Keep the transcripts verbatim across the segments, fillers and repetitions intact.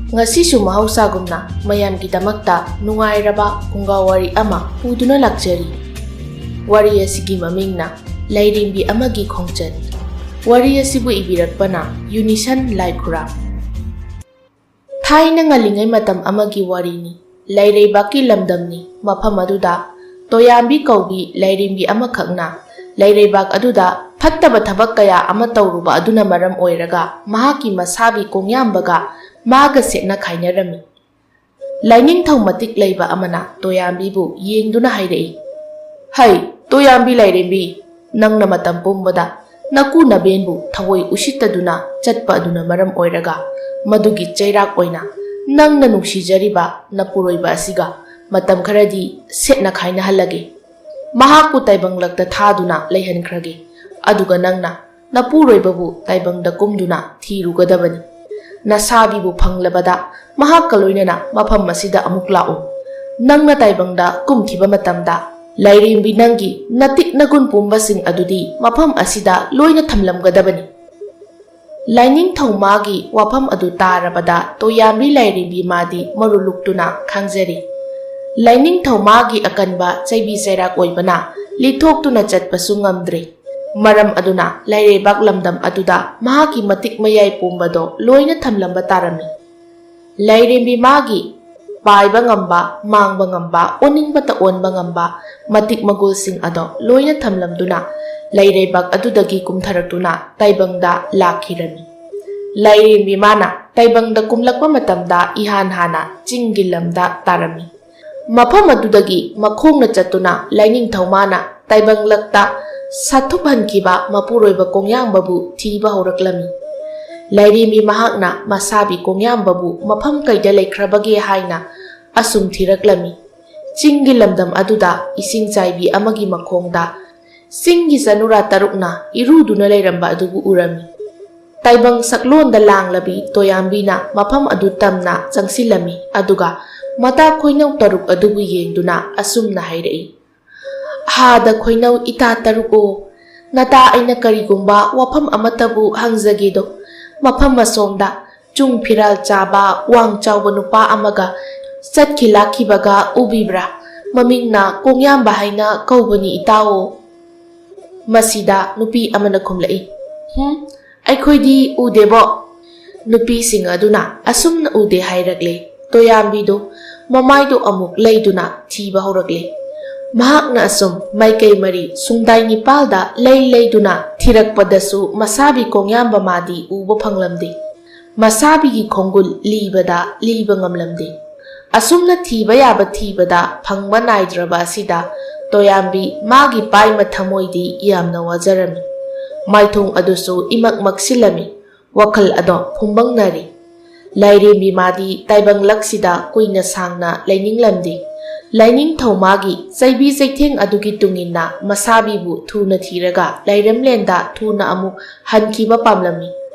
ꯉꯁꯤꯁꯨ ꯃꯍꯧꯁꯥꯒꯨꯝꯅ ꯃꯌꯥꯝꯒꯤꯗꯃꯛꯇ ꯅꯨꯡꯉꯥꯏꯔꯕ ꯐꯨꯡꯒꯥ ꯋꯥꯔꯤ ꯑꯃ ꯄꯨꯗꯨꯅ ꯂꯥꯛꯆꯔꯤ꯫ ꯋꯥꯔꯤ ꯑꯁꯤꯒꯤ ꯃꯃꯤꯡꯅ ꯂꯥꯏꯔꯦꯝꯕꯤ ꯑꯃꯒꯤ ꯈꯣꯡꯆꯠ꯫ ꯋꯥꯔꯤ ꯑꯁꯤꯕꯨ ꯏꯕꯤꯔꯛꯄꯅ ꯌꯨꯅꯤꯁꯟ ꯂꯥꯏꯈꯨꯔꯥ꯫ ꯊꯥꯏꯅ ꯉꯜꯂꯤꯉꯩ ꯃꯇꯝ ꯑꯃꯒꯤ ꯋꯥꯔꯤꯅꯤ꯫ ꯂꯩꯔꯩꯕꯥꯛꯀꯤ ꯂꯝꯗꯝꯅꯤ꯫ ꯃꯐꯝ ꯑꯗꯨꯗ ꯇꯣꯌꯥꯝꯕꯤ ꯀꯧꯕꯤ ꯂꯥꯏꯔꯦꯝꯕꯤ ꯑꯃꯈꯛꯅ ꯂꯩꯔꯩꯕꯥꯛ ꯑꯗꯨꯗ ꯐꯠꯇꯕ ꯊꯕꯛ ꯀꯌꯥ ꯑꯃ ꯇꯧꯔꯨꯕ ꯑꯗꯨꯅ ꯃꯔꯝ ꯑꯣꯏꯔꯒ ꯃꯍꯥꯛꯀꯤ ꯃꯁꯥꯕꯤ ꯀꯣꯡꯌꯥꯝꯕꯒ ꯃꯥꯒ ꯁꯦꯠꯅ ꯈꯥꯏꯅꯔꯝꯃꯤ꯫ ꯂꯥꯏꯅꯤꯡꯊꯧ ꯃꯇꯤꯛ ꯂꯩꯕ ꯑꯃꯅ ꯇꯣꯌꯥꯝꯕꯤꯕꯨ ꯌꯦꯡꯗꯨꯅ ꯍꯥꯏꯔꯛꯏ, "ꯍꯩ, ꯇꯣꯌꯥꯝꯕꯤ ꯂꯥꯏꯔꯦꯝꯕꯤ, ꯅꯪꯅ ꯃꯇꯝ ꯄꯨꯝꯕꯗ ꯅꯀꯨ ꯅꯕꯦꯟꯕꯨ ꯊꯑꯣꯏ ꯎꯁꯤꯠꯇꯗꯨꯅ ꯆꯠꯄ ꯑꯗꯨꯅ ꯃꯔꯝ ꯑꯣꯏꯔꯒ ꯃꯗꯨꯒꯤ ꯆꯩꯔꯥꯛ ꯑꯣꯏꯅ ꯅꯪꯅ ꯅꯨꯡꯁꯤꯖꯔꯤꯕ ꯅꯄꯨꯔꯣꯏꯕ ꯑꯁꯤꯒ ꯃꯇꯝ ꯈꯔꯗꯤ ꯁꯦꯠꯅ ꯈꯥꯏꯅꯍꯜꯂꯒꯦ꯫ ꯃꯍꯥꯛꯄꯨ ꯇꯥꯏꯕꯪꯂꯛꯇ ꯊꯥꯗꯨꯅ ꯂꯩꯍꯟꯈ꯭ꯔꯒꯦ꯫ ꯑꯗꯨꯒ ꯅꯪꯅ ꯅꯄꯨꯔꯣꯏꯕꯕꯨ ꯇꯥꯏꯕꯪꯗ ꯀꯨꯝꯗꯨꯅ ꯊꯤꯔꯨꯒꯗꯕꯅꯤ꯫ ꯅꯁꯥꯕꯤꯕꯨ ꯐꯪꯂꯕꯗ ꯃꯍꯥꯛꯀ ꯂꯣꯏꯅꯅ ꯃꯐꯝ ꯑꯁꯤꯗ ꯑꯃꯨꯛ ꯂꯥꯛꯎ꯫ ꯅꯪꯅ ꯇꯥꯏꯕꯪꯗ ꯀꯨꯝꯈꯤꯕ ꯃꯇꯝꯗ ꯂꯥꯏꯔꯦꯝꯕꯤ ꯅꯪꯒꯤ ꯅꯇꯤꯛ ꯅꯒꯨꯟ ꯄꯨꯝꯕꯁꯤꯡ ꯑꯗꯨꯗꯤ ꯃꯐꯝ ꯑꯁꯤꯗ ꯂꯣꯏꯅ ꯊꯝꯂꯝꯒꯗꯕꯅꯤ꯫" ꯂꯥꯏꯅꯤꯡꯊꯧ ꯃꯥꯒꯤ ꯋꯥꯐꯝ ꯑꯗꯨ ꯇꯥꯔꯕꯗ ꯇꯣꯌꯥꯝꯕꯤ ꯂꯥꯏꯔꯦꯝꯕꯤ ꯃꯥꯗꯤ ꯃꯔꯨ ꯂꯨꯛꯇꯨꯅ ꯈꯥꯡꯖꯔꯤ꯫ ꯂꯥꯏꯅꯤꯡꯊꯧ ꯃꯥꯒꯤ ꯑꯀꯟꯕ ꯆꯩꯕꯤ ꯆꯩꯔꯥꯛ ꯑꯣꯏꯕꯅ ꯂꯤꯊꯣꯛꯇꯨꯅ ꯆꯠꯄꯁꯨ ꯉꯝꯗ꯭ꯔꯦ꯫ ꯃꯔꯝ ꯑꯗꯨꯅ ꯂꯩꯔꯩꯕꯥꯛ ꯂꯝꯗꯝ ꯑꯗꯨꯗ ꯃꯍꯥꯛꯀꯤ ꯃꯇꯤꯛ ꯃꯌꯥꯏ ꯄꯨꯝꯕꯗꯣ ꯂꯣꯏꯅ ꯊꯝꯂꯝꯕ ꯇꯥꯔꯝꯃꯤ꯫ ꯂꯥꯏꯔꯦꯝꯕꯤ ꯃꯥꯒꯤ ꯄꯥꯏꯕ ꯉꯝꯕ, ꯃꯥꯡꯕ ꯉꯝꯕ, ꯑꯣꯟꯅꯤꯡꯕꯇ ꯑꯣꯟꯕ ꯉꯝꯕ ꯃꯇꯤꯛ ꯃꯒꯨꯜꯁꯤꯡ ꯑꯗꯣ ꯂꯣꯏꯅ ꯊꯝꯂꯝꯗꯨꯅ ꯂꯩꯔꯩꯕꯥꯛ ꯑꯗꯨꯗꯒꯤ ꯀꯨꯝꯊꯔꯛꯇꯨꯅ ꯇꯥꯏꯕꯪꯗ ꯂꯥꯛꯈꯤꯔꯝꯃꯤ꯫ ꯂꯥꯏꯔꯦꯝꯕꯤ ꯃꯥꯅ ꯇꯥꯏꯕꯪꯗ ꯀꯨꯝꯂꯛꯄ ꯃꯇꯝꯗ ꯏꯍꯥꯟ ꯍꯥꯟꯅ ꯆꯤꯡꯒꯤ ꯂꯝꯗ ꯇꯥꯔꯝꯃꯤ꯫ ꯃꯐꯝ ꯑꯗꯨꯗꯒꯤ ꯃꯈꯣꯡꯅ ꯆꯠꯇꯨꯅ ꯂꯥꯏꯅꯤꯡꯊꯧ ꯃꯥꯅ ꯇꯥꯏꯕꯪꯂꯛꯇ ꯁꯥꯊꯨꯞꯍꯟꯈꯤꯕ ꯃꯄꯨꯔꯣꯏꯕ ꯀꯣꯡꯌꯥꯝꯕꯕꯨ ꯊꯤꯕ ꯍꯧꯔꯛꯂꯝꯃꯤ꯫ ꯂꯥꯏꯔꯦꯝꯕꯤ ꯃꯍꯥꯛꯅ ꯃꯁꯥꯕꯤ ꯀꯣꯡꯌꯥꯝꯕꯕꯨ ꯃꯐꯝ ꯀꯩꯗ ꯂꯩꯈ꯭ꯔꯕꯒꯦ ꯍꯥꯏꯅ ꯑꯁꯨꯝ ꯊꯤꯔꯛꯂꯝꯃꯤ꯫ ꯆꯤꯡꯒꯤ ꯂꯝꯗꯝ ꯑꯗꯨꯗ ꯏꯁꯤꯡ ꯆꯥꯏꯕꯤ ꯑꯃꯒꯤ ꯃꯈꯣꯡꯗ ꯆꯤꯡꯒꯤ ꯆꯅꯨꯔꯥ ꯇꯔꯨꯛꯅ ꯏꯔꯨꯗꯨꯅ ꯂꯩꯔꯝꯕ ꯑꯗꯨꯕꯨ ꯎꯔꯝꯃꯤ꯫ ꯇꯥꯏꯕꯪ ꯁꯛꯂꯣꯟꯗ ꯂꯥꯡꯂꯕꯤ ꯇꯣꯌꯥꯝꯕꯤꯅ ꯃꯐꯝ ꯑꯗꯨ ꯇꯝꯅ ꯆꯪꯁꯤꯜꯂꯝꯃꯤ, ꯑꯗꯨꯒ ꯃꯇꯥ ꯈꯣꯏꯅꯧ ꯇꯔꯨꯛ ꯑꯗꯨꯕꯨ ꯌꯦꯡꯗꯨꯅ ꯑꯁꯨꯝꯅ ꯍꯥꯏꯔꯛꯏ, "ꯍꯥꯗ ꯈꯣꯏꯅꯧ ꯏꯇꯥ ꯇꯔꯨꯛ ꯑꯣ, ꯅꯇꯥ ꯑꯩꯅ ꯀꯔꯤꯒꯨꯝꯕ ꯋꯥꯐꯝ ꯑꯃꯠꯇꯕꯨ ꯍꯪꯖꯒꯦꯗꯣ, ꯃꯐꯝ ꯑꯁꯣꯝꯗ ꯆꯨꯡ ꯐꯤꯔꯥꯜ ꯆꯥꯕ ꯋꯥꯡ ꯆꯥꯎꯕ ꯅꯨꯄꯥ ꯑꯃꯒ ꯆꯠꯈꯤ ꯂꯥꯛꯈꯤꯕꯒ ꯎꯕꯤꯕ꯭ꯔꯥ? ꯃꯃꯤꯡꯅ ꯀꯣꯡꯌꯥꯝꯕ ꯍꯥꯏꯅ ꯀꯧꯕꯅꯤ ꯏꯇꯥꯎ꯫ ꯃꯁꯤꯗ ꯅꯨꯄꯤ ꯑꯃꯅ ꯈꯨꯝꯂꯛꯏ, "ꯍꯨꯝ, ꯑꯩꯈꯣꯏꯗꯤ ꯎꯗꯦꯕꯣ꯫" ꯅꯨꯄꯤꯁꯤꯡ ꯑꯗꯨꯅ ꯑꯁꯨꯝꯅ ꯎꯗꯦ ꯍꯥꯏꯔꯛꯂꯦ꯫ ꯇꯣꯌꯥꯝꯕꯤꯗꯨ ꯃꯃꯥꯏꯗꯨ ꯑꯃꯨꯛ ꯂꯩꯗꯨꯅ ꯊꯤꯕ ꯍꯧꯔꯛꯂꯦ꯫ ꯃꯍꯥꯛꯅ ꯑꯁꯨꯝ ꯃꯥꯏꯀꯩ ꯃꯔꯤ ꯁꯨꯡꯗꯥꯏ ꯅꯤꯄꯥꯜꯗ ꯂꯩ ꯂꯩꯗꯨꯅ ꯊꯤꯔꯛꯄꯗꯁꯨ ꯃꯁꯥꯕꯤ ꯀꯣꯡꯌꯥꯝꯕ ꯃꯥꯗꯤ ꯎꯕ ꯐꯪꯂꯝꯗꯦ꯫ ꯃꯁꯥꯕꯤꯒꯤ ꯈꯣꯡꯒꯨꯜ ꯂꯤꯕꯗ ꯂꯤꯕ ꯉꯝꯂꯝꯗꯦ꯫ ꯑꯁꯨꯝꯅ ꯊꯤꯕ ꯌꯥꯕ ꯊꯤꯕꯗ ꯐꯪꯕ ꯅꯥꯏꯗ꯭ꯔꯕ ꯑꯁꯤꯗ ꯇꯣꯌꯥꯝꯕꯤ ꯃꯥꯒꯤ ꯄꯥꯏꯃ ꯊꯃꯣꯏꯗꯤ ꯌꯥꯝꯅ ꯋꯥꯖꯔꯝꯃꯤ꯫ ꯃꯥꯏꯊꯣꯡ ꯑꯗꯨꯁꯨ ꯏꯃꯛ ꯃꯛꯁꯤꯜꯂꯝꯃꯤ꯫ ꯋꯥꯈꯜ ꯑꯗꯣ ꯐꯨꯝꯕꯪꯅꯔꯤ꯫ ꯂꯥꯏꯔꯦꯝꯕꯤ ꯃꯥꯗꯤ ꯇꯥꯏꯕꯪꯂꯛꯁꯤꯗ ꯀꯨꯏꯅ ꯁꯥꯡꯅ ꯂꯩꯅꯤꯡꯂꯝꯗꯦ꯫ ꯂꯥꯏꯅꯤꯡꯊꯧ ꯃꯥꯒꯤ ꯆꯩꯕꯤ ꯆꯩꯊꯦꯡ ꯑꯗꯨꯒꯤ ꯇꯨꯡꯏꯟꯅ ꯃꯁꯥꯕꯤꯕꯨ ꯊꯨꯅ ꯊꯤꯔꯒ ꯂꯥꯏꯔꯦꯝꯂꯦꯟꯗ ꯊꯨꯅ ꯑꯃꯨꯛ ꯍꯟꯈꯤꯕ ꯄꯥꯝꯂꯝꯃꯤ꯫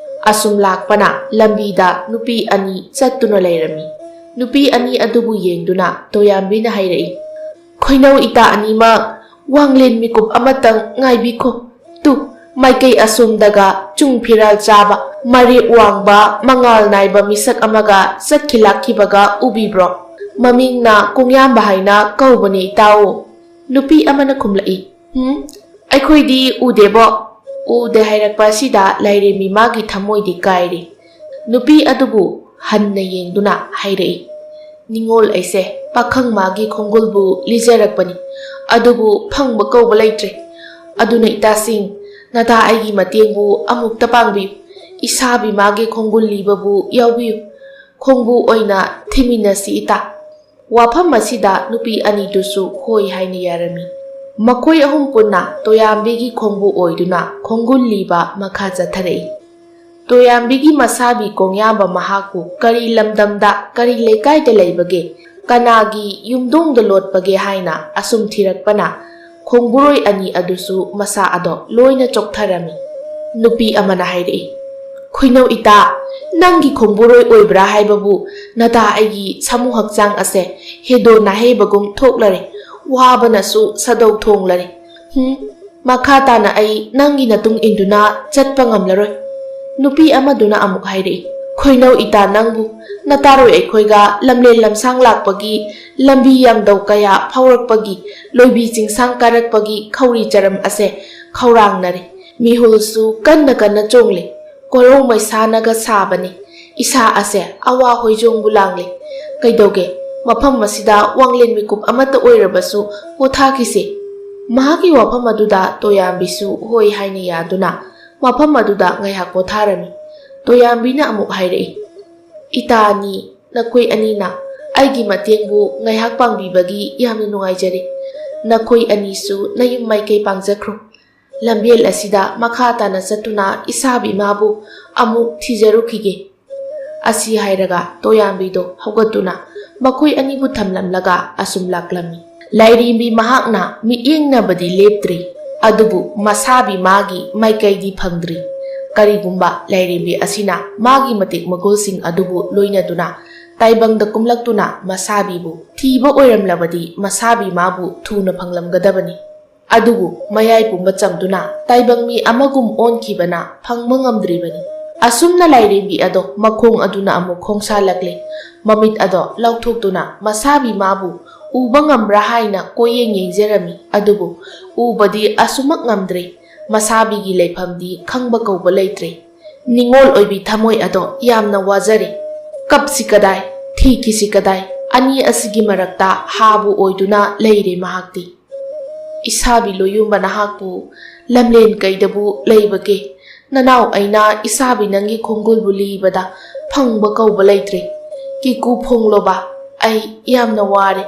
ꯑꯁꯨꯝ ꯂꯥꯛꯄꯅ ꯂꯝꯕꯤꯗ ꯅꯨꯄꯤ ꯑꯅꯤ ꯆꯠꯇꯨꯅ ꯂꯩꯔꯝꯃꯤ꯫ ꯅꯨꯄꯤ ꯑꯅꯤ ꯑꯗꯨꯕꯨ ꯌꯦꯡꯗꯨꯅ ꯇꯣꯌꯥꯝꯕꯤꯅ ꯍꯥꯏꯔꯛꯏ, "ꯈꯣꯏꯅꯧ ꯏꯇꯥ ꯑꯅꯤꯃꯛ, ꯋꯥꯡꯂꯦꯟ ꯃꯤꯀꯨꯞ ꯑꯃꯇꯪ ꯉꯥꯏꯕꯤꯈꯣ꯫ ꯇꯨ, ꯃꯥꯏꯀꯩ ꯑꯁꯣꯝꯗꯒ ꯆꯨꯡ ꯐꯤꯔꯥꯜ ꯆꯥꯕ, ꯃꯔꯦꯞ ꯋꯥꯡꯕ, ꯃꯉꯥꯜ ꯅꯥꯏꯕ ꯃꯤꯁꯛ ꯑꯃꯒ ꯆꯠꯈꯤ ꯂꯥꯛꯈꯤꯕꯒ ꯎꯕꯤꯕ꯭ꯔꯣ? ꯃꯃꯤꯡꯅ ꯀꯣꯡꯌꯥꯝꯕ ꯍꯥꯏꯅ ꯀꯧꯕꯅꯦ ꯏꯇꯥꯎ꯫" ꯅꯨꯄꯤ ꯑꯃꯅ ꯈꯨꯝꯂꯛꯏ, "ꯍꯨꯝ, ꯑꯩꯈꯣꯏꯗꯤ ꯎꯗꯦꯕꯣ꯫" ꯎꯗꯦ ꯍꯥꯏꯔꯛꯄ ꯑꯁꯤꯗ ꯂꯥꯏꯔꯦꯝꯕꯤ ꯃꯥꯒꯤ ꯊꯃꯣꯏꯗꯤ ꯀꯥꯏꯔꯦ꯫ ꯅꯨꯄꯤ ꯑꯗꯨꯕꯨ ꯍꯟꯅ ꯌꯦꯡꯗꯨꯅ ꯍꯥꯏꯔꯛꯏ, "ꯅꯤꯡꯉꯣꯜ ꯑꯩꯁꯦ ꯄꯥꯈꯪ ꯃꯥꯒꯤ ꯈꯣꯡꯒꯨꯜꯕꯨ ꯂꯤꯖꯔꯛꯄꯅꯤ, ꯑꯗꯨꯕꯨ ꯐꯪꯕ ꯀꯧꯕ ꯂꯩꯇ꯭ꯔꯦ꯫ ꯑꯗꯨꯅ ꯏꯇꯥꯁꯤꯡ, ꯅꯇꯥ ꯑꯩꯒꯤ ꯃꯇꯦꯡꯕꯨ ꯑꯃꯨꯛꯇ ꯄꯥꯡꯕꯤꯌꯨ꯫ ꯏꯁꯥꯕꯤ ꯃꯥꯒꯤ ꯈꯣꯡꯒꯨꯜ ꯂꯤꯕꯕꯨ ꯌꯥꯎꯕꯤꯌꯨ꯫ ꯈꯣꯡꯕꯨ ꯑꯣꯏꯅ ꯊꯤꯃꯤꯟꯅꯁꯤ ꯏꯇꯥ꯫" ꯋꯥꯐꯝ ꯑꯁꯤꯗ ꯅꯨꯄꯤ ꯑꯅꯤꯗꯨꯁꯨ ꯍꯣꯏ ꯍꯥꯏꯅ ꯌꯥꯔꯝꯃꯤ꯫ ꯃꯈꯣꯏ ꯑꯍꯨꯝ ꯄꯨꯟꯅ ꯇꯣꯌꯥꯝꯕꯤꯒꯤ ꯈꯣꯡꯕꯨ ꯑꯣꯏꯗꯨꯅ ꯈꯣꯡꯒꯨꯜ ꯂꯤꯕ ꯃꯈꯥ ꯆꯠꯊꯔꯛꯏ꯫ ꯇꯣꯌꯥꯝꯕꯤꯒꯤ ꯃꯁꯥꯕꯤ ꯀꯣꯡꯌꯥꯝꯕ ꯃꯍꯥꯛꯄꯨ ꯀꯔꯤ ꯂꯝꯗꯝꯗ, ꯀꯔꯤ ꯂꯩꯀꯥꯏꯗ ꯂꯩꯕꯒꯦ, ꯀꯅꯥꯒꯤ ꯌꯨꯝꯗꯣꯡꯗ ꯂꯣꯠꯄꯒꯦ ꯍꯥꯏꯅ ꯑꯁꯨꯝ ꯊꯤꯔꯛꯄꯅ ꯈꯣꯡꯕꯨꯔꯣꯏ ꯑꯅꯤ ꯑꯗꯨꯁꯨ ꯃꯁꯥ ꯑꯗꯣ ꯂꯣꯏꯅ ꯆꯣꯛꯊꯔꯝꯃꯤ꯫ ꯅꯨꯄꯤ ꯑꯃꯅ ꯍꯥꯏꯔꯛꯏ, "ꯈꯣꯏꯅꯧ ꯏꯇꯥ, ꯅꯪꯒꯤ ꯈꯣꯡꯕꯨꯔꯣꯏ ꯑꯣꯏꯕ꯭ꯔꯥ ꯍꯥꯏꯕꯕꯨ ꯅꯇꯥ ꯑꯩꯒꯤ ꯁꯥꯃꯨ ꯍꯛꯆꯥꯡ ꯑꯁꯦ ꯍꯦꯗꯣ ꯅꯥꯍꯩꯕꯒꯨꯝ ꯊꯣꯛꯂꯔꯦ, ꯋꯥꯕꯅꯁꯨ ꯁꯥꯗꯧ ꯊꯣꯡꯂꯔꯦ꯫ ꯍꯨꯝ, ꯃꯈꯥ ꯇꯥꯅ ꯑꯩ ꯅꯪꯒꯤ ꯅꯇꯨꯡ ꯏꯟꯗꯨꯅ ꯆꯠꯄ ꯉꯝꯂꯔꯣꯏ꯫" ꯅꯨꯄꯤ ꯑꯃꯗꯨꯅ ꯑꯃꯨꯛ ꯍꯥꯏꯔꯛꯏ, "ꯈꯣꯏꯅꯧ ꯏꯇꯥ ꯅꯪꯕꯨ, ꯅꯇꯥꯔꯣꯏ ꯑꯩꯈꯣꯏꯒ ꯂꯝꯂꯦꯟ ꯂꯝꯁꯥꯡ ꯂꯥꯛꯄꯒꯤ, ꯂꯝꯕꯤ ꯌꯥꯡꯗꯧ ꯀꯌꯥ ꯐꯥꯎꯔꯛꯄꯒꯤ, ꯂꯣꯏꯕꯤ ꯆꯤꯡꯁꯥꯡ ꯀꯥꯔꯛꯄꯒꯤ ꯈꯧꯔꯤ ꯆꯔꯝ ꯑꯁꯦ ꯈꯧꯔꯥꯡꯅꯔꯦ꯫ ꯃꯤꯍꯨꯜꯁꯨ ꯀꯟꯅ ꯀꯟꯅ ꯆꯣꯡꯂꯦ꯫ ꯀꯣꯔꯧ ꯃꯩꯁꯥꯅꯒ ꯁꯥꯕꯅꯤ꯫ ꯏꯁꯥ ꯑꯁꯦ ꯑꯋꯥ ꯍꯣꯏꯖꯣꯡꯕꯨ ꯂꯥꯡꯂꯦ꯫ ꯀꯩꯗꯧꯒꯦ? ꯃꯐꯝ ꯑꯁꯤꯗ ꯋꯥꯡꯂꯦꯟ ꯃꯤꯀꯨꯞ ꯑꯃꯠꯇ ꯑꯣꯏꯔꯕꯁꯨ ꯄꯣꯊꯥꯈꯤꯁꯦ꯫" ꯃꯍꯥꯛꯀꯤ ꯋꯥꯐꯝ ꯑꯗꯨꯗ ꯇꯣꯌꯥꯝꯕꯤꯁꯨ ꯍꯣꯏ ꯍꯥꯏꯅ ꯌꯥꯗꯨꯅ ꯃꯐꯝ ꯑꯗꯨꯗ ꯉꯥꯏꯍꯥꯛ ꯄꯣꯊꯥꯔꯝꯃꯤ꯫ ꯇꯣꯌꯥꯝꯕꯤꯅ ꯑꯃꯨꯛ ꯍꯥꯏꯔꯛꯏ, "ꯏꯇꯥ ꯑꯅꯤ, ꯅꯈꯣꯏ ꯑꯅꯤꯅ ꯑꯩꯒꯤ ꯃꯇꯦꯡꯕꯨ ꯉꯥꯏꯍꯥꯛ ꯄꯥꯡꯕꯤꯕꯒꯤ ꯌꯥꯝꯅ ꯅꯨꯡꯉꯥꯏꯖꯔꯦ꯫ ꯅꯈꯣꯏ ꯑꯅꯤꯁꯨ ꯅꯌꯨꯝ ꯃꯥꯏꯀꯩ ꯄꯥꯡꯖꯈ꯭ꯔꯣ꯫ ꯂꯝꯕꯦꯜ ꯑꯁꯤꯗ ꯃꯈꯥ ꯇꯥꯅ ꯆꯠꯇꯨꯅ ꯏꯁꯥꯕꯤ ꯃꯥꯕꯨ ꯑꯃꯨꯛ ꯊꯤꯖꯔꯨꯈꯤꯒꯦ꯫" ꯑꯁꯤ ꯍꯥꯏꯔꯒ ꯇꯣꯌꯥꯝꯕꯤꯗꯣ ꯍꯧꯒꯠꯇꯨꯅ ꯃꯈꯣꯏ ꯑꯅꯤꯕꯨ ꯊꯝꯂꯝꯂꯒ ꯑꯁꯨꯝ ꯂꯥꯛꯂꯝꯃꯤ꯫ ꯂꯥꯏꯔꯦꯝꯕꯤ ꯃꯍꯥꯛꯅ ꯃꯤꯠꯌꯦꯡꯅꯕꯗꯤ ꯂꯦꯞꯇ꯭ꯔꯤ, ꯑꯗꯨꯕꯨ ꯃꯁꯥꯕꯤ ꯃꯥꯒꯤ ꯃꯥꯏꯀꯩꯗꯤ ꯐꯪꯗ꯭ꯔꯤ꯫ ꯀꯔꯤꯒꯨꯝꯕ ꯂꯥꯏꯔꯦꯝꯕꯤ ꯑꯁꯤꯅ ꯃꯥꯒꯤ ꯃꯇꯤꯛ ꯃꯒꯨꯜꯁꯤꯡ ꯑꯗꯨꯕꯨ ꯂꯣꯏꯅꯗꯨꯅ ꯇꯥꯏꯕꯪꯗ ꯀꯨꯝꯂꯛꯇꯨꯅ ꯃꯁꯥꯕꯤꯕꯨ ꯊꯤꯕ ꯑꯣꯏꯔꯝꯂꯕꯗꯤ ꯃꯁꯥꯕꯤ ꯃꯥꯕꯨ ꯊꯨꯅ ꯐꯪꯂꯝꯒꯗꯕꯅꯤ꯫ ꯑꯗꯨꯕꯨ ꯃꯌꯥꯏ ꯄꯨꯝꯕ ꯆꯝꯗꯨꯅ ꯇꯥꯏꯕꯪ ꯃꯤ ꯑꯃꯒꯨꯝ ꯑꯣꯟꯈꯤꯕꯅ ꯐꯪꯕ ꯉꯝꯗ꯭ꯔꯤꯕꯅꯤ꯫ ꯑꯁꯨꯝꯅ ꯂꯥꯏꯔꯦꯝꯕꯤ ꯑꯗꯣ ꯃꯈꯣꯡ ꯑꯗꯨꯅ ꯑꯃꯨꯛ ꯈꯣꯡꯁꯥꯜꯂꯛꯂꯦ꯫ ꯃꯃꯤꯠ ꯑꯗꯣ ꯂꯥꯎꯊꯣꯛꯇꯨꯅ ꯃꯁꯥꯕꯤ ꯃꯥꯕꯨ ꯎꯕ ꯉꯝꯕ꯭ꯔꯥ ꯍꯥꯏꯅ ꯀꯣꯏꯌꯦꯡ ꯌꯦꯡꯖꯔꯝꯃꯤ꯫ ꯑꯗꯨꯕꯨ ꯎꯕꯗꯤ ꯑꯁꯨꯃꯛ ꯉꯝꯗ꯭ꯔꯦ꯫ ꯃꯁꯥꯕꯤꯒꯤ ꯂꯩꯐꯝꯗꯤ ꯈꯪꯕ ꯀꯧꯕ ꯂꯩꯇ꯭ꯔꯦ꯫ ꯅꯤꯡꯉꯣꯜ ꯑꯣꯏꯕꯤ ꯊꯃꯣꯏ ꯑꯗꯣ ꯌꯥꯝꯅ ꯋꯥꯖꯔꯦ꯫ ꯀꯞꯁꯤ ꯀꯗꯥꯏ, ꯊꯤꯈꯤꯁꯤ ꯀꯗꯥꯏ, ꯑꯅꯤ ꯑꯁꯤꯒꯤ ꯃꯔꯛꯇ ꯍꯥꯕꯨ ꯑꯣꯏꯗꯨꯅ ꯂꯩꯔꯦ ꯃꯍꯥꯛꯇꯤ꯫ ꯏꯁꯥꯕꯤ ꯂꯣꯌꯨꯝꯕ ꯅꯍꯥꯛꯄꯨ ꯂꯝꯂꯦꯟ ꯀꯩꯗꯕꯨ ꯂꯩꯕꯒꯦ? ꯅꯅꯥꯎ ꯑꯩꯅ ꯏꯁꯥꯕꯤ ꯅꯪꯒꯤ ꯈꯣꯡꯒꯨꯜꯕꯨ ꯂꯤꯕꯗ ꯐꯪꯕ ꯀꯧꯕ ꯂꯩꯇ꯭ꯔꯦ꯫ ꯀꯤꯀꯨ ꯐꯣꯡꯂꯣꯕ, ꯑꯩ ꯌꯥꯝꯅ ꯋꯥꯔꯦ꯫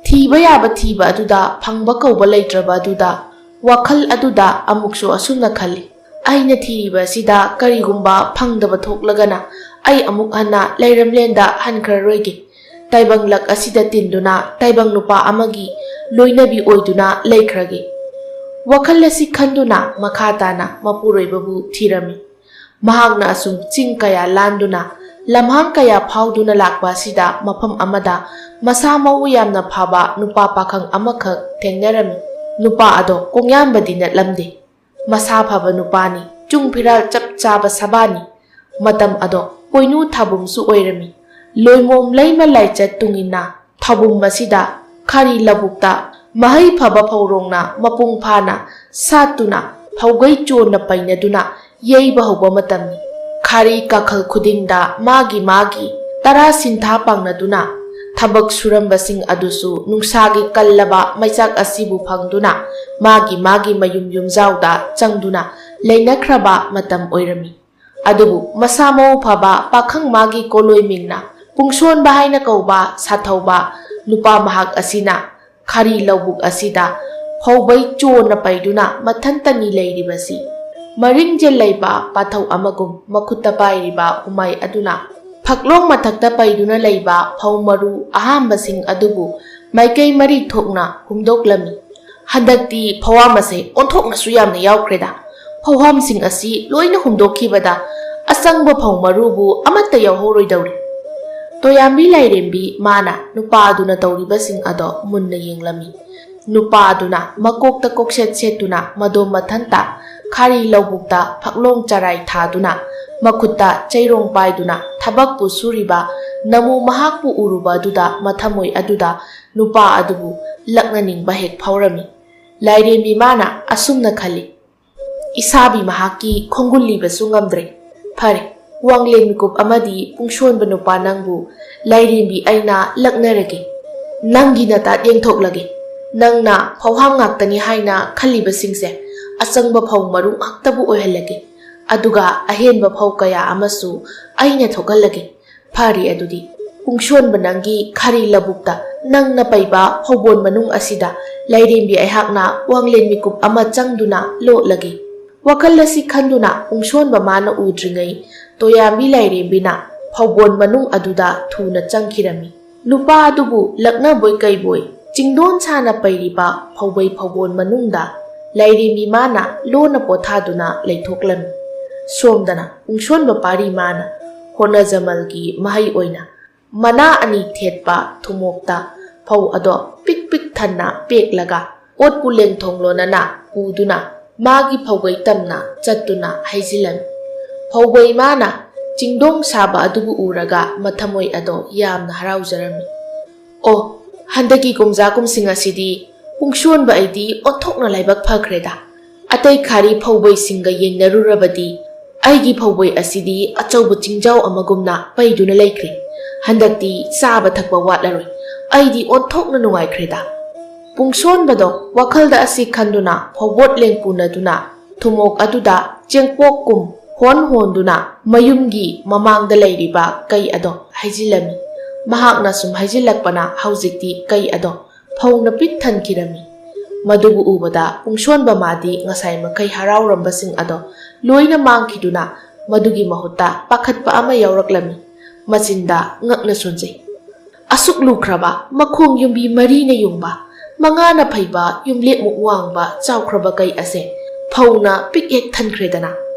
ꯊꯤꯕ ꯌꯥꯕ ꯊꯤꯕ ꯑꯗꯨꯗ ꯐꯪꯕ ꯀꯧꯕ ꯂꯩꯇ꯭ꯔꯕ ꯑꯗꯨꯗ ꯋꯥꯈꯜ ꯑꯗꯨꯗ ꯑꯃꯨꯛꯁꯨ ꯑꯁꯨꯝꯅ ꯈꯜꯂꯤ, "ꯑꯩꯅ ꯊꯤꯔꯤꯕ ꯑꯁꯤꯗ ꯀꯔꯤꯒꯨꯝꯕ ꯐꯪꯗꯕ ꯊꯣꯛꯂꯒꯅ ꯑꯩ ꯑꯃꯨꯛ ꯍꯟꯅ ꯂꯩꯔꯝꯂꯦꯟꯗ ꯍꯟꯈ꯭ꯔꯔꯣꯏꯒꯦ꯫ ꯇꯥꯏꯕꯪ ꯂꯛ ꯑꯁꯤꯗ ꯇꯤꯟꯗꯨꯅ ꯇꯥꯏꯕꯪ ꯅꯨꯄꯥ ꯑꯃꯒꯤ ꯂꯣꯏꯅꯕꯤ ꯑꯣꯏꯗꯨꯅ ꯂꯩꯈ꯭ꯔꯒꯦ꯫" ꯋꯥꯈꯜ ꯑꯁꯤ ꯈꯟꯗꯨꯅ ꯃꯈꯥ ꯇꯥꯅ ꯃꯄꯨꯔꯣꯏꯕꯕꯨ ꯊꯤꯔꯝꯃꯤ꯫ ꯃꯍꯥꯛꯅ ꯑꯁꯨꯝ ꯆꯤꯡ ꯀꯌꯥ ꯂꯥꯟꯗꯨꯅ, ꯂꯝꯍꯥꯡ ꯀꯌꯥ ꯐꯥꯎꯗꯨꯅ ꯂꯥꯛꯄ ꯑꯁꯤꯗ ꯃꯐꯝ ꯑꯃꯗ ꯃꯁꯥ ꯃꯎ ꯌꯥꯝꯅ ꯐꯕ ꯅꯨꯄꯥ ꯄꯥꯈꯪ ꯑꯃꯈꯛ ꯊꯦꯡꯅꯔꯝꯃꯤ꯫ ꯅꯨꯄꯥ ꯑꯗꯣ ꯀꯣꯡꯌꯥꯝꯕꯗꯤ ꯅꯠꯂꯝꯗꯦ꯫ ꯃꯁꯥ ꯐꯕ ꯅꯨꯄꯥꯅꯤ, ꯆꯨꯡ ꯐꯤꯔꯥꯜ ꯆꯞ ꯆꯥꯕ ꯁꯕꯥꯅꯤ꯫ ꯃꯇꯝ ꯑꯗꯣ ꯄꯣꯏꯅꯨ ꯊꯥꯕꯨꯡꯁꯨ ꯑꯣꯏꯔꯝꯃꯤ꯫ ꯂꯣꯏꯃꯣꯝ ꯂꯩꯃ ꯂꯥꯏꯆꯠ ꯇꯨꯡꯏꯟꯅ ꯊꯥꯕꯨꯡ ꯑꯁꯤꯗ ꯈꯥꯔꯤ ꯂꯧꯕꯨꯛꯇ ꯃꯍꯩ ꯐꯕ ꯐꯧꯔꯣꯡꯅ ꯃꯄꯨꯡ ꯐꯥꯅ ꯁꯥꯠꯇꯨꯅ ꯐꯧꯒꯩ ꯆꯣꯟꯅ ꯄꯩꯅꯗꯨꯅ ꯌꯩꯕ ꯍꯧꯕ ꯃꯇꯝꯅꯤ꯫ ꯈꯥꯔꯤ ꯀꯥꯈꯜ ꯈꯨꯗꯤꯡꯗ ꯃꯥꯒꯤ ꯃꯥꯒꯤ ꯇꯔꯥ ꯁꯤꯟꯊꯥ ꯄꯥꯡꯅꯗꯨꯅ ꯊꯕꯛ ꯁꯨꯔꯝꯕꯁꯤꯡ ꯑꯗꯨꯁꯨ ꯅꯨꯡꯁꯥꯒꯤ ꯀꯜꯂꯕ ꯃꯩꯆꯥꯛ ꯑꯁꯤꯕꯨ ꯐꯪꯗꯨꯅ ꯃꯥꯒꯤ ꯃꯥꯒꯤ ꯃꯌꯨꯝ ꯌꯨꯝꯖꯥꯎꯗ ꯆꯪꯗꯨꯅ ꯂꯩꯅꯈ꯭ꯔꯕ ꯃꯇꯝ ꯑꯣꯏꯔꯝꯃꯤ꯫ ꯑꯗꯨꯕꯨ ꯃꯁꯥ ꯃꯎ ꯐꯕ ꯄꯥꯈꯪ ꯃꯥꯒꯤ ꯀꯣꯂꯣꯏꯃꯤꯡꯅ ꯄꯨꯡꯁꯣꯟꯕ ꯍꯥꯏꯅ ꯀꯧꯕ ꯁꯥꯊꯧꯕ ꯅꯨꯄꯥ ꯃꯍꯥꯛ ꯑꯁꯤꯅ ꯈꯥꯔꯤ ꯂꯧꯕꯨꯛ ꯑꯁꯤꯗ ꯐꯧꯕꯩ ꯆꯣꯟꯅ ꯄꯩꯗꯨꯅ ꯃꯊꯟꯇꯅꯤ ꯂꯩꯔꯤꯕꯁꯤ꯫ ꯃꯔꯤꯡꯖꯦꯜ ꯂꯩꯕ ꯄꯥꯊꯧ ꯑꯃꯒꯨꯝ ꯃꯈꯨꯠꯇ ꯄꯥꯏꯔꯤꯕ ꯍꯨꯃꯥꯏ ꯑꯗꯨꯅ ꯐꯛꯂꯣꯡ ꯃꯊꯛꯇ ꯄꯩꯗꯨꯅ ꯂꯩꯕ ꯐꯧ ꯃꯔꯨ ꯑꯍꯥꯝꯕꯁꯤꯡ ꯑꯗꯨꯕꯨ ꯃꯥꯏꯀꯩ ꯃꯔꯤ ꯊꯣꯛꯅ ꯍꯨꯝꯗꯣꯛꯂꯝꯃꯤ꯫ ꯍꯟꯗꯛꯇꯤ ꯐꯧꯍꯥꯝ ꯑꯁꯦ ꯑꯣꯟꯊꯣꯛꯅꯁꯨ ꯌꯥꯝꯅ ꯌꯥꯎꯈ꯭ꯔꯦꯗ꯫ ꯐꯧꯍꯥꯝꯁꯤꯡ ꯑꯁꯤ ꯂꯣꯏꯅ ꯍꯨꯝꯗꯣꯛꯈꯤꯕꯗ ꯑꯆꯪꯕ ꯐꯧ ꯃꯔꯨꯕꯨ ꯑꯃꯠꯇ ꯌꯥꯎꯍꯧꯔꯣꯏꯗꯧꯔꯤ꯫ ꯇꯣꯌꯥꯝꯕꯤ ꯂꯥꯏꯔꯦꯝꯕꯤ ꯃꯥꯅ ꯅꯨꯄꯥ ꯑꯗꯨꯅ ꯇꯧꯔꯤꯕꯁꯤꯡ ꯑꯗꯣ ꯃꯨꯟꯅ ꯌꯦꯡꯂꯝꯃꯤ꯫ ꯅꯨꯄꯥ ꯑꯗꯨꯅ ꯃꯀꯣꯛꯇ ꯀꯣꯛꯁꯦꯠ ꯁꯦꯠꯇꯨꯅ ꯃꯗꯣꯝ ꯃꯊꯟꯇ ꯈꯥꯔꯤ ꯂꯧꯕꯨꯛꯇ ꯐꯛꯂꯣꯡ ꯆꯔꯥꯏ ꯊꯥꯗꯨꯅ ꯃꯈꯨꯠꯇ ꯆꯩꯔꯣꯡ ꯄꯥꯏꯗꯨꯅ ꯊꯕꯛꯄꯨ ꯁꯨꯔꯤꯕ ꯅꯃꯨ ꯃꯍꯥꯛꯄꯨ ꯎꯔꯨꯕ ꯑꯗꯨꯗ ꯃꯊꯃꯣꯏ ꯑꯗꯨꯗ ꯅꯨꯄꯥ ꯑꯗꯨꯕꯨ ꯂꯛꯅꯅꯤꯡꯕ ꯍꯦꯛ ꯐꯥꯎꯔꯝꯃꯤ꯫ ꯂꯥꯏꯔꯦꯝꯕꯤ ꯃꯥꯅ ꯑꯁꯨꯝꯅ ꯈꯜꯂꯤ, "ꯏꯁꯥꯕꯤ ꯃꯍꯥꯛꯀꯤ ꯈꯣꯡꯒꯨꯜ ꯂꯤꯕꯁꯨ ꯉꯝꯗ꯭ꯔꯦ꯫ ꯐꯔꯦ, ꯋꯥꯡꯂꯦꯟ ꯃꯤꯀꯨꯞ ꯑꯃꯗꯤ ꯄꯨꯡꯁꯣꯟꯕ ꯅꯨꯄꯥ ꯅꯪꯕꯨ ꯂꯥꯏꯔꯦꯝꯕꯤ ꯑꯩꯅ ꯂꯛꯅꯔꯒꯦ꯫ ꯅꯪꯒꯤ ꯅꯇꯥꯠ ꯌꯦꯡꯊꯣꯛꯂꯒꯦ꯫ ꯅꯪꯅ ꯐꯧꯍꯥꯝ ꯉꯥꯛꯇꯅꯤ ꯍꯥꯏꯅ ꯈꯜꯂꯤꯕꯁꯤꯡꯁꯦ ꯑꯆꯪꯕ ꯐꯧ ꯃꯔꯨ ꯉꯥꯛꯇꯕꯨ ꯑꯣꯏꯍꯜꯂꯒꯦ꯫ ꯑꯗꯨꯒ ꯑꯍꯦꯟꯕ ꯐꯧ ꯀꯌꯥ ꯑꯃꯁꯨ ꯑꯩꯅ ꯊꯣꯛꯍꯜꯂꯒꯦ꯫ ꯐꯔꯦ ꯑꯗꯨꯗꯤ, ꯄꯨꯡꯁꯣꯟꯕ ꯅꯪꯒꯤ ꯈꯥꯔꯤ ꯂꯧꯕꯨꯛꯇ ꯅꯪꯅ ꯄꯩꯕ ꯐꯧꯕꯣꯟ ꯃꯅꯨꯡ ꯑꯁꯤꯗ ꯂꯥꯏꯔꯦꯝꯕꯤ ꯑꯩꯍꯥꯛꯅ ꯋꯥꯡꯂꯦꯟ ꯃꯤꯀꯨꯞ ꯑꯃ ꯆꯪꯗꯨꯅ ꯂꯣꯠꯂꯒꯦ꯫" ꯋꯥꯈꯜ ꯑꯁꯤ ꯈꯟꯗꯨꯅ ꯄꯨꯡꯁꯣꯟꯕ ꯃꯥꯅ ꯎꯗ꯭ꯔꯤꯉꯩ ꯇꯣꯌꯥꯝꯕꯤ ꯂꯥꯏꯔꯦꯝꯕꯤꯅ ꯐꯧꯕꯣꯟ ꯃꯅꯨꯡ ꯑꯗꯨꯗ ꯊꯨꯅ ꯆꯪꯈꯤꯔꯝꯃꯤ꯫ ꯅꯨꯄꯥ ꯑꯗꯨꯕꯨ ꯂꯛꯅꯕꯣꯏ ꯀꯩꯕꯣꯏ ꯆꯤꯡꯗꯣꯟ ꯁꯥꯅ ꯄꯩꯔꯤꯕ ꯐꯧꯕꯩ ꯐꯧꯕꯣꯟ ꯃꯅꯨꯡꯗ ꯂꯥꯏꯔꯦꯝꯕꯤ ꯃꯥꯅ ꯂꯣꯟꯅ ꯄꯣꯊꯥꯗꯨꯅ ꯂꯩꯊꯣꯛꯂꯝꯃꯤ꯫ ꯁꯣꯝꯗꯅ ꯄꯨꯡꯁꯣꯟꯕ ꯄꯥꯔꯤ ꯃꯥꯅ ꯍꯣꯠꯅꯖꯃꯜꯒꯤ ꯃꯍꯩ ꯑꯣꯏꯅ ꯃꯅꯥ ꯑꯅꯤ ꯊꯦꯠꯄ ꯊꯨꯃꯣꯛꯇ ꯐꯧ ꯑꯗꯣ ꯄꯤꯛ ꯄꯤꯛ ꯊꯟꯅ ꯄꯦꯛꯂꯒ ꯑꯣꯠꯄꯨ ꯂꯦꯡꯊꯣꯡ ꯂꯣꯟꯅꯅ ꯄꯨꯗꯨꯅ ꯃꯥꯒꯤ ꯐꯧꯒꯩ ꯇꯝꯅ ꯆꯠꯇꯨꯅ ꯍꯩꯖꯤꯜꯂꯝꯃꯤ꯫ ꯐꯧꯒꯩ ꯃꯥꯅ ꯆꯤꯡꯗꯣꯡ ꯁꯥꯕ ꯑꯗꯨꯕꯨ ꯎꯔꯒ ꯃꯊꯃꯣꯏ ꯑꯗꯣ ꯌꯥꯝꯅ ꯍꯔꯥꯎꯖꯔꯝꯃꯤ꯫ "ꯑꯣ, ꯍꯟꯗꯛꯀꯤ ꯀꯨꯝꯖꯥ ꯀꯨꯝꯁꯤꯡ ꯑꯁꯤꯗꯤ ꯄꯨꯡꯁꯣꯟꯕ ꯑꯩꯗꯤ ꯑꯣꯟꯊꯣꯛꯅ ꯂꯥꯏꯕꯛ ꯐꯈ꯭ꯔꯦꯗ꯫ ꯑꯇꯩ ꯈꯥꯔꯤ ꯐꯧꯕꯩꯁꯤꯡꯒ ꯌꯦꯡꯅꯔꯨꯔꯕꯗꯤ ꯑꯩꯒꯤ ꯐꯧꯕꯩ ꯑꯁꯤꯗꯤ ꯑꯆꯧꯕ ꯆꯤꯡꯖꯥꯎ ꯑꯃꯒꯨꯝꯅ ꯄꯩꯗꯨꯅ ꯂꯩꯈ꯭ꯔꯦ꯫ ꯍꯟꯗꯛꯇꯤ ꯆꯥꯕ ꯊꯛꯄ ꯋꯥꯠꯂꯔꯣꯏ꯫ ꯑꯩꯗꯤ ꯑꯣꯟꯊꯣꯛꯅ ꯅꯨꯡꯉꯥꯏꯈ꯭ꯔꯦꯗ"꯫ ꯄꯨꯡꯁꯣꯟꯕꯗꯣ ꯋꯥꯈꯜꯗ ꯑꯁꯤ ꯈꯟꯗꯨꯅ ꯐꯧꯕꯣꯠ ꯂꯦꯡꯄꯨꯅꯗꯨꯅ ꯊꯨꯃꯣꯛ ꯑꯗꯨꯗ ꯆꯦꯡꯄꯣꯛ ꯀꯨꯝ ꯍꯣꯟ ꯍꯣꯟꯗꯨꯅ ꯃꯌꯨꯝꯒꯤ ꯃꯃꯥꯡꯗ ꯂꯩꯔꯤꯕ ꯀꯩ ꯑꯗꯣ ꯍꯩꯖꯤꯜꯂꯝꯃꯤ꯫ ꯃꯍꯥꯛꯅ ꯁꯨꯝ ꯍꯩꯖꯤꯜꯂꯛꯄꯅ ꯍꯧꯖꯤꯛꯇꯤ ꯀꯩ ꯑꯗꯣ ꯐꯧꯅ ꯄꯤꯛ ꯊꯟꯈꯤꯔꯝꯃꯤ꯫ ꯃꯗꯨꯕꯨ ꯎꯕꯗ ꯄꯨꯡꯁꯣꯟꯕ ꯃꯥꯗꯤ ꯉꯁꯥꯏ ꯃꯈꯩ ꯍꯔꯥꯎꯔꯝꯕꯁꯤꯡ ꯑꯗꯣ ꯂꯣꯏꯅ ꯃꯥꯡꯈꯤꯗꯨꯅ ꯃꯗꯨꯒꯤ ꯃꯍꯨꯠꯇ ꯄꯥꯈꯠꯄ ꯑꯃ ꯌꯥꯎꯔꯛꯂꯝꯃꯤ꯫ ꯃꯆꯤꯟꯗ ꯉꯛꯅ ꯁꯣꯟꯖꯩ꯫ ꯑꯁꯨꯛ ꯂꯨꯈ꯭ꯔꯕ, ꯃꯈꯣꯡ ꯌꯨꯝꯕꯤ ꯃꯔꯤꯅ ꯌꯨꯡꯕ, ꯃꯉꯥꯅ ꯐꯩꯕ, ꯌꯨꯝꯂꯦꯛꯃꯨꯛ ꯋꯥꯡꯕ ꯆꯥꯎꯈ꯭ꯔꯕ ꯀꯩ ꯑꯁꯦ ꯐꯧꯅ ꯄꯤꯛ ꯍꯦꯛ ꯊꯟꯈ꯭ꯔꯦꯗꯅ꯫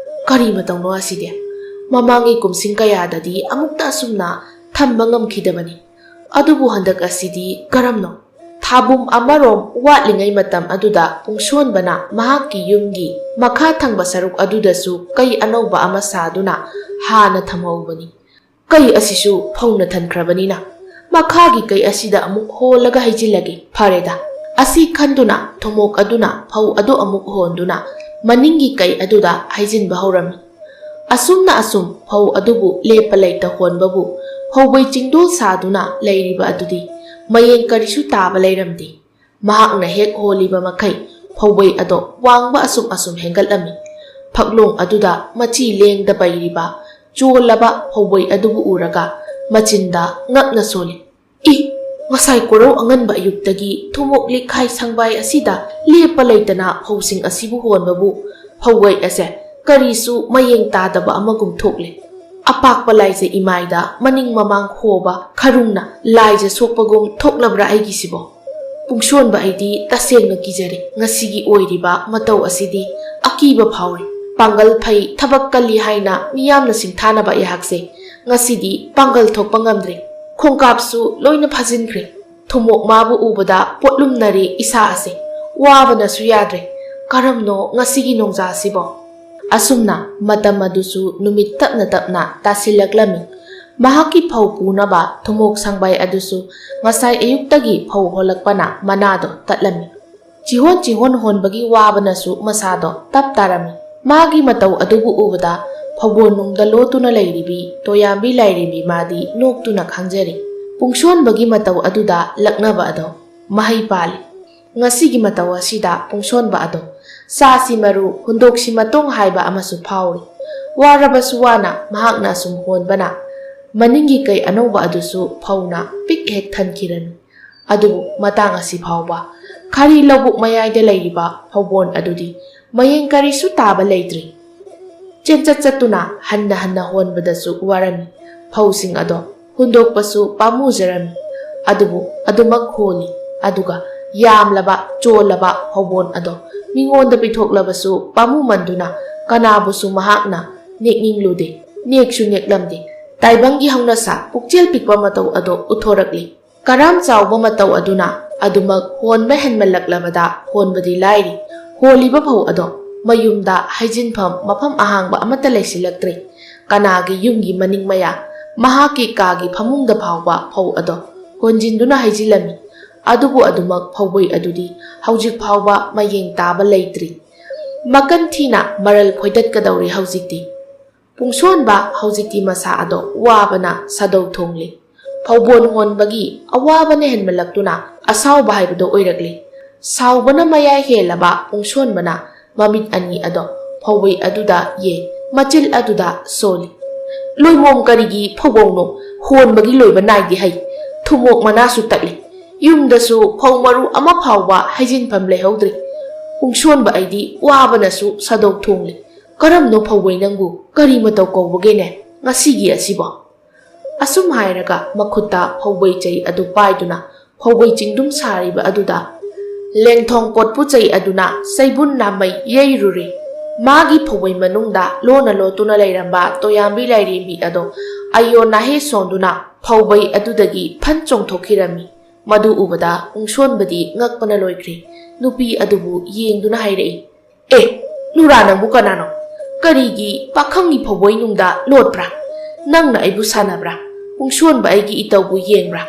ꯀꯔꯤ ꯃꯇꯧꯅꯣ ꯑꯁꯤꯗꯤ? ꯃꯃꯥꯡꯒꯤ ꯀꯨꯝꯁꯤꯡ ꯀꯌꯥꯗꯗꯤ ꯑꯃꯨꯛꯇ ꯑꯁꯨꯝꯅ ꯊꯝꯕ ꯉꯝꯈꯤꯗꯕꯅꯤ꯫ ꯑꯗꯨꯕꯨ ꯍꯟꯗꯛ ꯑꯁꯤꯗꯤ ꯀꯔꯝꯅꯣ? ꯊꯥꯕꯨꯝ ꯑꯃꯔꯣꯝ ꯋꯥꯠꯂꯤꯉꯩ ꯃꯇꯝ ꯑꯗꯨꯗ ꯄꯨꯡꯁꯣꯟꯕꯅ ꯃꯍꯥꯛꯀꯤ ꯌꯨꯝꯒꯤ ꯃꯈꯥ ꯊꯪꯕ ꯁꯔꯨꯛ ꯑꯗꯨꯗꯁꯨ ꯀꯩ ꯑꯅꯧꯕ ꯑꯃ ꯁꯥꯗꯨꯅ ꯍꯥꯟꯅ ꯊꯝꯍꯧꯕꯅꯤ꯫ ꯀꯩ ꯑꯁꯤꯁꯨ ꯐꯧꯅ ꯊꯟꯈ꯭ꯔꯕꯅꯤꯅ ꯃꯈꯥꯒꯤ ꯀꯩ ꯑꯁꯤꯗ ꯑꯃꯨꯛ ꯍꯣꯜꯂꯒ ꯍꯩꯖꯤꯜꯂꯒꯦ꯫ ꯐꯔꯦꯗ, ꯑꯁꯤ ꯈꯟꯗꯨꯅ ꯊꯨꯃꯣꯛ ꯑꯗꯨꯅ ꯐꯧ ꯑꯗꯨ ꯑꯃꯨꯛ ꯍꯣꯟꯗꯨꯅ ꯃꯅꯤꯡꯒꯤ ꯀꯩ ꯑꯗꯨꯗ ꯍꯩꯖꯤꯟꯕ ꯍꯧꯔꯝꯃꯤ꯫ ꯑꯁꯨꯝꯅ ꯑꯁꯨꯝ ꯐꯧ ꯑꯗꯨꯕꯨ ꯂꯦꯞꯄ ꯂꯩꯇ ꯍꯣꯟꯕꯕꯨ ꯐꯧꯕꯩ ꯆꯤꯡꯗꯣꯜ ꯁꯥꯗꯨꯅ ꯂꯩꯔꯤꯕ ꯑꯗꯨꯗꯤ ꯃꯌꯦꯡ ꯀꯔꯤꯁꯨ ꯇꯥꯕ ꯂꯩꯔꯝꯗꯦ꯫ ꯃꯍꯥꯛꯅ ꯍꯦꯛ ꯍꯣꯜꯂꯤꯕ ꯃꯈꯩ ꯐꯧꯕꯩ ꯑꯗꯣ ꯋꯥꯡꯕ ꯑꯁꯨꯝ ꯑꯁꯨꯝ ꯍꯦꯟꯒꯠꯂꯝꯃꯤ꯫ ꯐꯛꯂꯣꯡ ꯑꯗꯨꯗ ꯃꯆꯤ ꯂꯦꯡꯗ ꯄꯩꯔꯤꯕ ꯆꯣꯜꯂꯕ ꯐꯧꯕꯩ ꯑꯗꯨꯕꯨ ꯎꯔꯒ ꯃꯆꯤꯟꯗ ꯉꯛꯅ ꯁꯣꯜꯂꯤ꯫ "ꯏ! ꯉꯁꯥꯏ ꯀꯣꯔꯧ ꯑꯉꯟꯕ ꯑꯌꯨꯛꯇꯒꯤ ꯊꯨꯃꯣꯛ ꯂꯤꯛꯈꯥꯏ ꯁꯪꯕꯥꯏ ꯑꯁꯤꯗ ꯂꯦꯞꯄ ꯂꯩꯇꯅ ꯐꯧꯁꯤꯡ ꯑꯁꯤꯕꯨ ꯍꯣꯟꯕꯕꯨ ꯐꯧꯕꯩ ꯑꯁꯦ ꯀꯔꯤꯁꯨ ꯃꯌꯦꯡ ꯇꯥꯗꯕ ꯑꯃꯒꯨꯝ ꯊꯣꯛꯂꯦ꯫ ꯑꯄꯥꯛꯄ ꯂꯥꯏꯖ ꯏꯃꯥꯏꯗ ꯃꯅꯤꯡ ꯃꯃꯥꯡ ꯍꯣꯕ ꯈꯔꯨꯡꯅ ꯂꯥꯏꯖ ꯁꯣꯛꯄꯒꯨꯝ ꯊꯣꯛꯂꯕ꯭ꯔꯥ ꯑꯩꯒꯤꯁꯤꯕꯣ? ꯄꯨꯡꯁꯣꯟꯕ ꯑꯩꯗꯤ ꯇꯁꯦꯡꯅ ꯀꯤꯖꯔꯦ ꯉꯁꯤꯒꯤ ꯑꯣꯏꯔꯤꯕ ꯃꯇꯧ ꯑꯁꯤꯗꯤ꯫ ꯑꯀꯤꯕ ꯐꯥꯎꯔꯦ꯫ ꯄꯥꯡꯒꯜ ꯐꯩ, ꯊꯕꯛ ꯀꯜꯂꯤ ꯍꯥꯏꯅ ꯃꯤꯌꯥꯝꯅ ꯁꯤꯡꯊꯥꯅꯕ ꯑꯩꯍꯥꯛꯁꯦ ꯉꯁꯤꯗꯤ ꯄꯥꯡꯒꯜ ꯊꯣꯛꯄ ꯉꯝꯗ꯭ꯔꯦ꯫ ꯈꯣꯡꯀꯥꯞꯁꯨ ꯂꯣꯏꯅ ꯐꯥꯖꯤꯟꯈ꯭ꯔꯦ꯫ ꯊꯨꯃꯣꯛ ꯃꯥꯕꯨ ꯎꯕꯗ ꯄꯣꯠꯂꯨꯝꯅꯔꯦ ꯏꯁꯥ ꯑꯁꯦ꯫ ꯋꯥꯕꯅꯁꯨ ꯌꯥꯗ꯭ꯔꯦ꯫ ꯀꯔꯝꯅꯣ ꯉꯁꯤꯒꯤ ꯅꯣꯡꯖꯥꯁꯤꯕꯣ?" ꯑꯁꯨꯝꯅ ꯃꯇꯝ ꯑꯗꯨꯁꯨ ꯅꯨꯃꯤꯠ ꯇꯞꯅ ꯇꯞꯅ ꯇꯥꯁꯤꯜꯂꯛꯂꯝꯃꯤ꯫ ꯃꯍꯥꯛꯀꯤ ꯐꯧ ꯄꯨꯅꯕ ꯊꯨꯝꯃꯣꯛ ꯁꯪꯕꯥꯏ ꯑꯗꯨꯁꯨ ꯉꯁꯥꯏ ꯑꯌꯨꯛꯇꯒꯤ ꯐꯧ ꯍꯣꯜꯂꯛꯄꯅ ꯃꯅꯥꯗꯣ ꯇꯠꯂꯝꯃꯤ꯫ ꯆꯤꯍꯣꯟ ꯆꯤꯍꯣꯟ ꯍꯣꯟꯕꯒꯤ ꯋꯥꯕꯅꯁꯨ ꯃꯁꯥꯗꯣ ꯇꯞ ꯇꯥꯔꯝꯃꯤ꯫ ꯃꯥꯒꯤ ꯃꯇꯧ ꯑꯗꯨꯕꯨ ꯎꯕꯗ ꯐꯧꯕꯣꯟꯅꯨꯡꯗ ꯂꯣꯠꯇꯨꯅ ꯂꯩꯔꯤꯕꯤ ꯇꯣꯌꯥꯝꯕꯤ ꯂꯥꯏꯔꯦꯝꯕꯤ ꯃꯥꯗꯤ ꯅꯣꯛꯇꯨꯅ ꯈꯥꯡꯖꯔꯤ꯫ ꯄꯨꯡꯁꯣꯟꯕꯒꯤ ꯃꯇꯧ ꯑꯗꯨꯗ ꯂꯛꯅꯕ ꯑꯗꯣ ꯃꯍꯩ ꯄꯥꯜꯂꯤ꯫ ꯉꯁꯤꯒꯤ ꯃꯇꯧ ꯑꯁꯤꯗ ꯄꯨꯡꯁꯣꯟꯕ ꯑꯗꯣ ꯆꯥꯁꯤ ꯃꯔꯨ, ꯍꯨꯟꯗꯣꯛꯁꯤ ꯃꯇꯣꯡ ꯍꯥꯏꯕ ꯑꯃꯁꯨ ꯐꯥꯎꯔꯤ꯫ ꯋꯥꯔꯕꯁꯨ ꯋꯥꯅ ꯃꯍꯥꯛꯅ ꯑꯁꯨꯝ ꯍꯣꯟꯕꯅ ꯃꯅꯤꯡꯒꯤ ꯀꯩ ꯑꯅꯧꯕ ꯑꯗꯨꯁꯨ ꯐꯧꯅ ꯄꯤꯛ ꯍꯦꯛ ꯊꯟꯈꯤꯔꯝꯃꯤ꯫ ꯑꯗꯨꯕꯨ ꯃꯇꯥꯡ ꯑꯁꯤ ꯐꯥꯎꯕ ꯈꯥꯔꯤ ꯂꯧꯕꯨꯛ ꯃꯌꯥꯏꯗ ꯂꯩꯔꯤꯕ ꯐꯧꯕꯣꯟ ꯑꯗꯨꯗꯤ ꯃꯌꯦꯡ ꯀꯔꯤꯁꯨ ꯇꯥꯕ ꯂꯩꯇ꯭ꯔꯤ꯫ ꯆꯦꯟꯆꯠ ꯆꯠꯇꯨꯅ ꯍꯟꯅ ꯍꯟꯅ ꯍꯣꯟꯕꯗꯁꯨ ꯋꯥꯔꯝꯃꯤ꯫ ꯐꯧꯁꯤꯡ ꯑꯗꯣ ꯍꯨꯟꯗꯣꯛꯄꯁꯨ ꯄꯥꯝꯃꯨꯖꯔꯝꯃꯤ꯫ ꯑꯗꯨꯕꯨ ꯑꯗꯨꯃꯛ ꯍꯣꯜꯂꯤ꯫ ꯑꯗꯨꯒ ꯌꯥꯝꯂꯕ ꯆꯣꯜꯂꯕ ꯐꯧꯕꯣꯟ ꯑꯗꯣ ꯃꯤꯉꯣꯟꯗ ꯄꯤꯊꯣꯛꯂꯕꯁꯨ ꯄꯥꯝꯃꯨꯃꯟꯗꯨꯅ ꯀꯅꯥꯕꯨꯁꯨ ꯃꯍꯥꯛꯅ ꯅꯦꯛꯅꯤꯡꯂꯨꯗꯦ꯫ ꯅꯦꯛꯁꯨ ꯅꯦꯛꯂꯝꯗꯦ꯫ ꯇꯥꯏꯕꯪꯒꯤ ꯍꯧꯅꯁꯥ ꯄꯨꯛꯆꯦꯜ ꯄꯤꯛꯄ ꯃꯇꯧ ꯑꯗꯣ ꯎꯠꯊꯣꯔꯛꯂꯤ꯫ ꯀꯔꯥꯝ ꯆꯥꯎꯕ ꯃꯇꯧ ꯑꯗꯨꯅ ꯑꯗꯨꯃꯛ ꯍꯣꯟꯕ ꯍꯦꯟꯃꯜꯂꯛꯂꯕꯗ ꯍꯣꯟꯕꯗꯤ ꯂꯥꯏꯔꯤ, ꯍꯣꯜꯂꯤꯕ ꯐꯧ ꯑꯗꯣ ꯃꯌꯨꯝꯗ ꯍꯩꯖꯤꯟꯐꯝ ꯃꯐꯝ ꯑꯍꯥꯡꯕ ꯑꯃꯠꯇ ꯂꯩꯁꯤꯜꯂꯛꯇ꯭ꯔꯦ꯫ ꯀꯅꯥꯒꯤ ꯌꯨꯝꯒꯤ ꯃꯅꯤꯡ ꯃꯌꯥ, ꯃꯍꯥꯛꯀꯤ ꯀꯥꯒꯤ ꯐꯃꯨꯡꯗ ꯐꯥꯎꯕ ꯐꯧ ꯑꯗꯣ ꯍꯣꯟꯖꯤꯟꯗꯨꯅ ꯍꯩꯖꯤꯜꯂꯝꯃꯤ꯫ ꯑꯗꯨꯕꯨ ꯑꯗꯨꯃꯛ ꯐꯧꯕꯩ ꯑꯗꯨꯗꯤ ꯍꯧꯖꯤꯛ ꯐꯥꯎꯕ ꯃꯌꯦꯡ ꯇꯥꯕ ꯂꯩꯇ꯭ꯔꯤ꯫ ꯃꯀꯟ ꯊꯤꯅ ꯃꯔꯜ ꯈꯣꯏꯗꯠꯀꯗꯧꯔꯦ ꯍꯧꯖꯤꯛꯇꯤ꯫ ꯄꯨꯡꯁꯣꯟꯕ ꯍꯧꯖꯤꯛꯇꯤ ꯃꯁꯥ ꯑꯗꯣ ꯋꯥꯕꯅ ꯁꯥꯗꯧ ꯊꯣꯡꯂꯤ꯫ ꯐꯧꯕꯣꯟ ꯍꯣꯟꯕꯒꯤ ꯑꯋꯥꯕꯅ ꯍꯦꯟꯃꯜꯂꯛꯇꯨꯅ ꯑꯁꯥꯎꯕ ꯍꯥꯏꯕꯗꯣ ꯑꯣꯏꯔꯛꯂꯤ꯫ ꯁꯥꯎꯕꯅ ꯃꯌꯥꯏ ꯍꯦꯜꯂꯕ ꯄꯨꯡꯁꯣꯟꯕꯅ ꯃꯃꯤꯠ ꯑꯅꯤ ꯑꯗꯣ ꯐꯧꯕꯩ ꯑꯗꯨꯗ ꯌꯦꯡ, ꯃꯆꯤꯜ ꯑꯗꯨꯗ ꯁꯣꯜꯂꯤ꯫ "ꯂꯣꯏꯃꯣꯝ ꯀꯔꯤꯒꯤ ꯐꯧꯕꯧꯅꯣ? ꯍꯣꯟꯕꯒꯤ ꯂꯣꯏꯕ ꯅꯥꯏꯗꯦ ꯍꯩ꯫ ꯊꯨꯝꯃꯣꯛ ꯃꯅꯥꯁꯨ ꯇꯠꯂꯤ꯫ ꯌꯨꯝꯗꯁꯨ ꯐꯧ ꯃꯔꯨ ꯑꯃ ꯐꯥꯎꯕ ꯍꯩꯖꯤꯟꯐꯝ ꯂꯩꯍꯧꯗ꯭ꯔꯤ꯫ ꯄꯨꯡꯁꯣꯟꯕ ꯑꯩꯗꯤ ꯋꯥꯕꯅꯁꯨ ꯁꯥꯗꯧ ꯊꯣꯡꯂꯤ꯫ ꯀꯔꯝꯅꯣ ꯐꯧꯕꯩ ꯅꯪꯕꯨ? ꯀꯔꯤ ꯃꯇꯧ ꯀꯧꯕꯒꯦꯅꯦ ꯉꯁꯤꯒꯤ ꯑꯁꯤꯕꯣ?" ꯑꯁꯨꯝ ꯍꯥꯏꯔꯒ ꯃꯈꯨꯠꯇ ꯐꯧꯕꯩ ꯆꯩ ꯑꯗꯨ ꯄꯥꯏꯗꯨꯅ ꯐꯧꯕꯩ ꯆꯤꯡꯗꯨꯝ ꯁꯥꯔꯤꯕ ꯑꯗꯨꯗ ꯂꯦꯡꯊꯣꯡ ꯄꯣꯠꯄꯨ ꯆꯩ ꯑꯗꯨꯅ ꯆꯩꯕꯨꯟ ꯅꯥꯃꯩ ꯌꯩꯔꯨꯔꯦ꯫ ꯃꯥꯒꯤ ꯐꯧꯕꯩ ꯃꯅꯨꯡꯗ ꯂꯣꯟꯅ ꯂꯣꯠꯇꯨꯅ ꯂꯩꯔꯝꯕ ꯇꯣꯌꯥꯝꯕꯤ ꯂꯥꯏꯔꯦꯝꯕꯤ ꯑꯗꯣ ꯑꯌꯣꯟ ꯅꯥꯍꯦ ꯁꯣꯟꯗꯨꯅ ꯐꯧꯕꯩ ꯑꯗꯨꯗꯒꯤ ꯐꯟ ꯆꯣꯡꯊꯣꯛꯈꯤꯔꯝꯃꯤ꯫ ꯃꯗꯨ ꯎꯕꯗ ꯄꯨꯡꯁꯣꯟꯕꯗꯤ ꯉꯛꯄꯅ ꯂꯣꯏꯈ꯭ꯔꯦ꯫ ꯅꯨꯄꯤ ꯑꯗꯨꯕꯨ ꯌꯦꯡꯗꯨꯅ ꯍꯥꯏꯔꯛꯏ, "ꯑꯦ, ꯅꯨꯔꯥ, ꯅꯪꯕꯨ ꯀꯅꯥꯅꯣ? ꯀꯔꯤꯒꯤ ꯄꯥꯈꯪꯒꯤ ꯐꯧꯕꯩꯅꯨꯡꯗ ꯂꯣꯠꯄ꯭ꯔꯥ? ꯅꯪꯅ ꯑꯩꯕꯨ ꯁꯥꯟꯅꯕ꯭ꯔꯥ? ꯄꯨꯡꯁꯣꯟꯕ ꯑꯩꯒꯤ ꯏꯇꯧꯕꯨ ꯌꯦꯡꯕ꯭ꯔꯥ?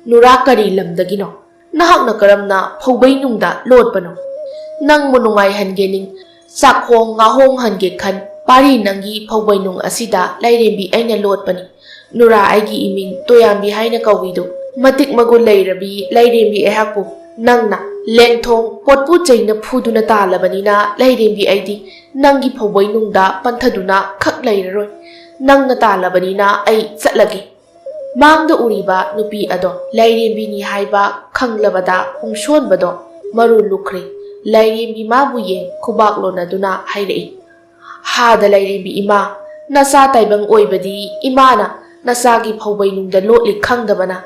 ꯅꯨꯔꯥ, ꯀꯔꯤ ꯂꯝꯗꯒꯤꯅꯣ? ꯅꯍꯥꯛꯅ ꯀꯔꯝꯅ ꯐꯧꯕꯩꯅꯨꯡꯗ ꯂꯣꯠꯄꯅꯣ? ꯅꯪꯕꯨ ꯅꯨꯡꯉꯥꯏꯍꯟꯒꯦ ꯅꯤꯡ, ꯆꯥꯛꯍꯣꯡ ꯉꯥꯍꯣꯡ ꯍꯟꯒꯦ ꯈꯟ, ꯄꯥꯔꯤ ꯅꯪꯒꯤ ꯐꯧꯕꯩꯅꯨꯡ ꯑꯁꯤꯗ ꯂꯥꯏꯔꯦꯝꯕꯤ ꯑꯩꯅ ꯂꯣꯠꯄꯅꯤ꯫ ꯅꯨꯔꯥ, ꯑꯩꯒꯤ ꯏꯃꯤꯡ ꯇꯣꯌꯥꯝꯕꯤ ꯍꯥꯏꯅ ꯀꯧꯏꯗꯨ꯫ ꯃꯇꯤꯛ ꯃꯒꯨꯟ ꯂꯩꯔꯕꯤ ꯂꯥꯏꯔꯦꯝꯕꯤ ꯑꯩꯍꯥꯛꯄꯨ ꯅꯪꯅ ꯂꯦꯡꯊꯣꯡ ꯄꯣꯠꯄꯨ ꯆꯩꯅ ꯐꯨꯗꯨꯅ ꯇꯥꯜꯂꯕꯅꯤꯅ, ꯂꯥꯏꯔꯦꯝꯕꯤ ꯑꯩꯗꯤ ꯅꯪꯒꯤ ꯐꯧꯕꯩꯅꯨꯡꯗ ꯄꯟꯊꯗꯨꯅ ꯈꯛ ꯂꯩꯔꯔꯣꯏ꯫ ꯅꯪꯅ ꯇꯥꯜꯂꯕꯅꯤꯅ ꯑꯩ ꯆꯠꯂꯒꯦ꯫ ꯃꯥꯡꯗ ꯎꯔꯤꯕ ꯅꯨꯄꯤ ꯑꯗꯣ ꯂꯥꯏꯔꯦꯝꯕꯤꯅꯤ ꯍꯥꯏꯕ ꯈꯪꯂꯕꯗ ꯄꯨꯡꯁꯣꯟꯕꯗꯣ ꯃꯔꯨ ꯂꯨꯈ꯭ꯔꯦ꯫ ꯂꯥꯏꯔꯦꯝꯕꯤ ꯃꯥꯕꯨ ꯌꯦꯡ ꯈꯨꯕꯥꯛ ꯂꯣꯟꯅꯗꯨꯅ ꯍꯥꯏꯔꯛꯏ, ꯍꯥꯗ ꯂꯥꯏꯔꯦꯝꯕꯤ ꯏꯃꯥ, ꯅꯆꯥ ꯇꯥꯏꯕꯪ ꯑꯣꯏꯕꯗꯤ ꯏꯃꯥꯅ ꯅꯆꯥꯒꯤ ꯐꯧꯕꯩꯅꯨꯡꯗ ꯂꯣꯠꯂꯤ ꯈꯪꯗꯕꯅ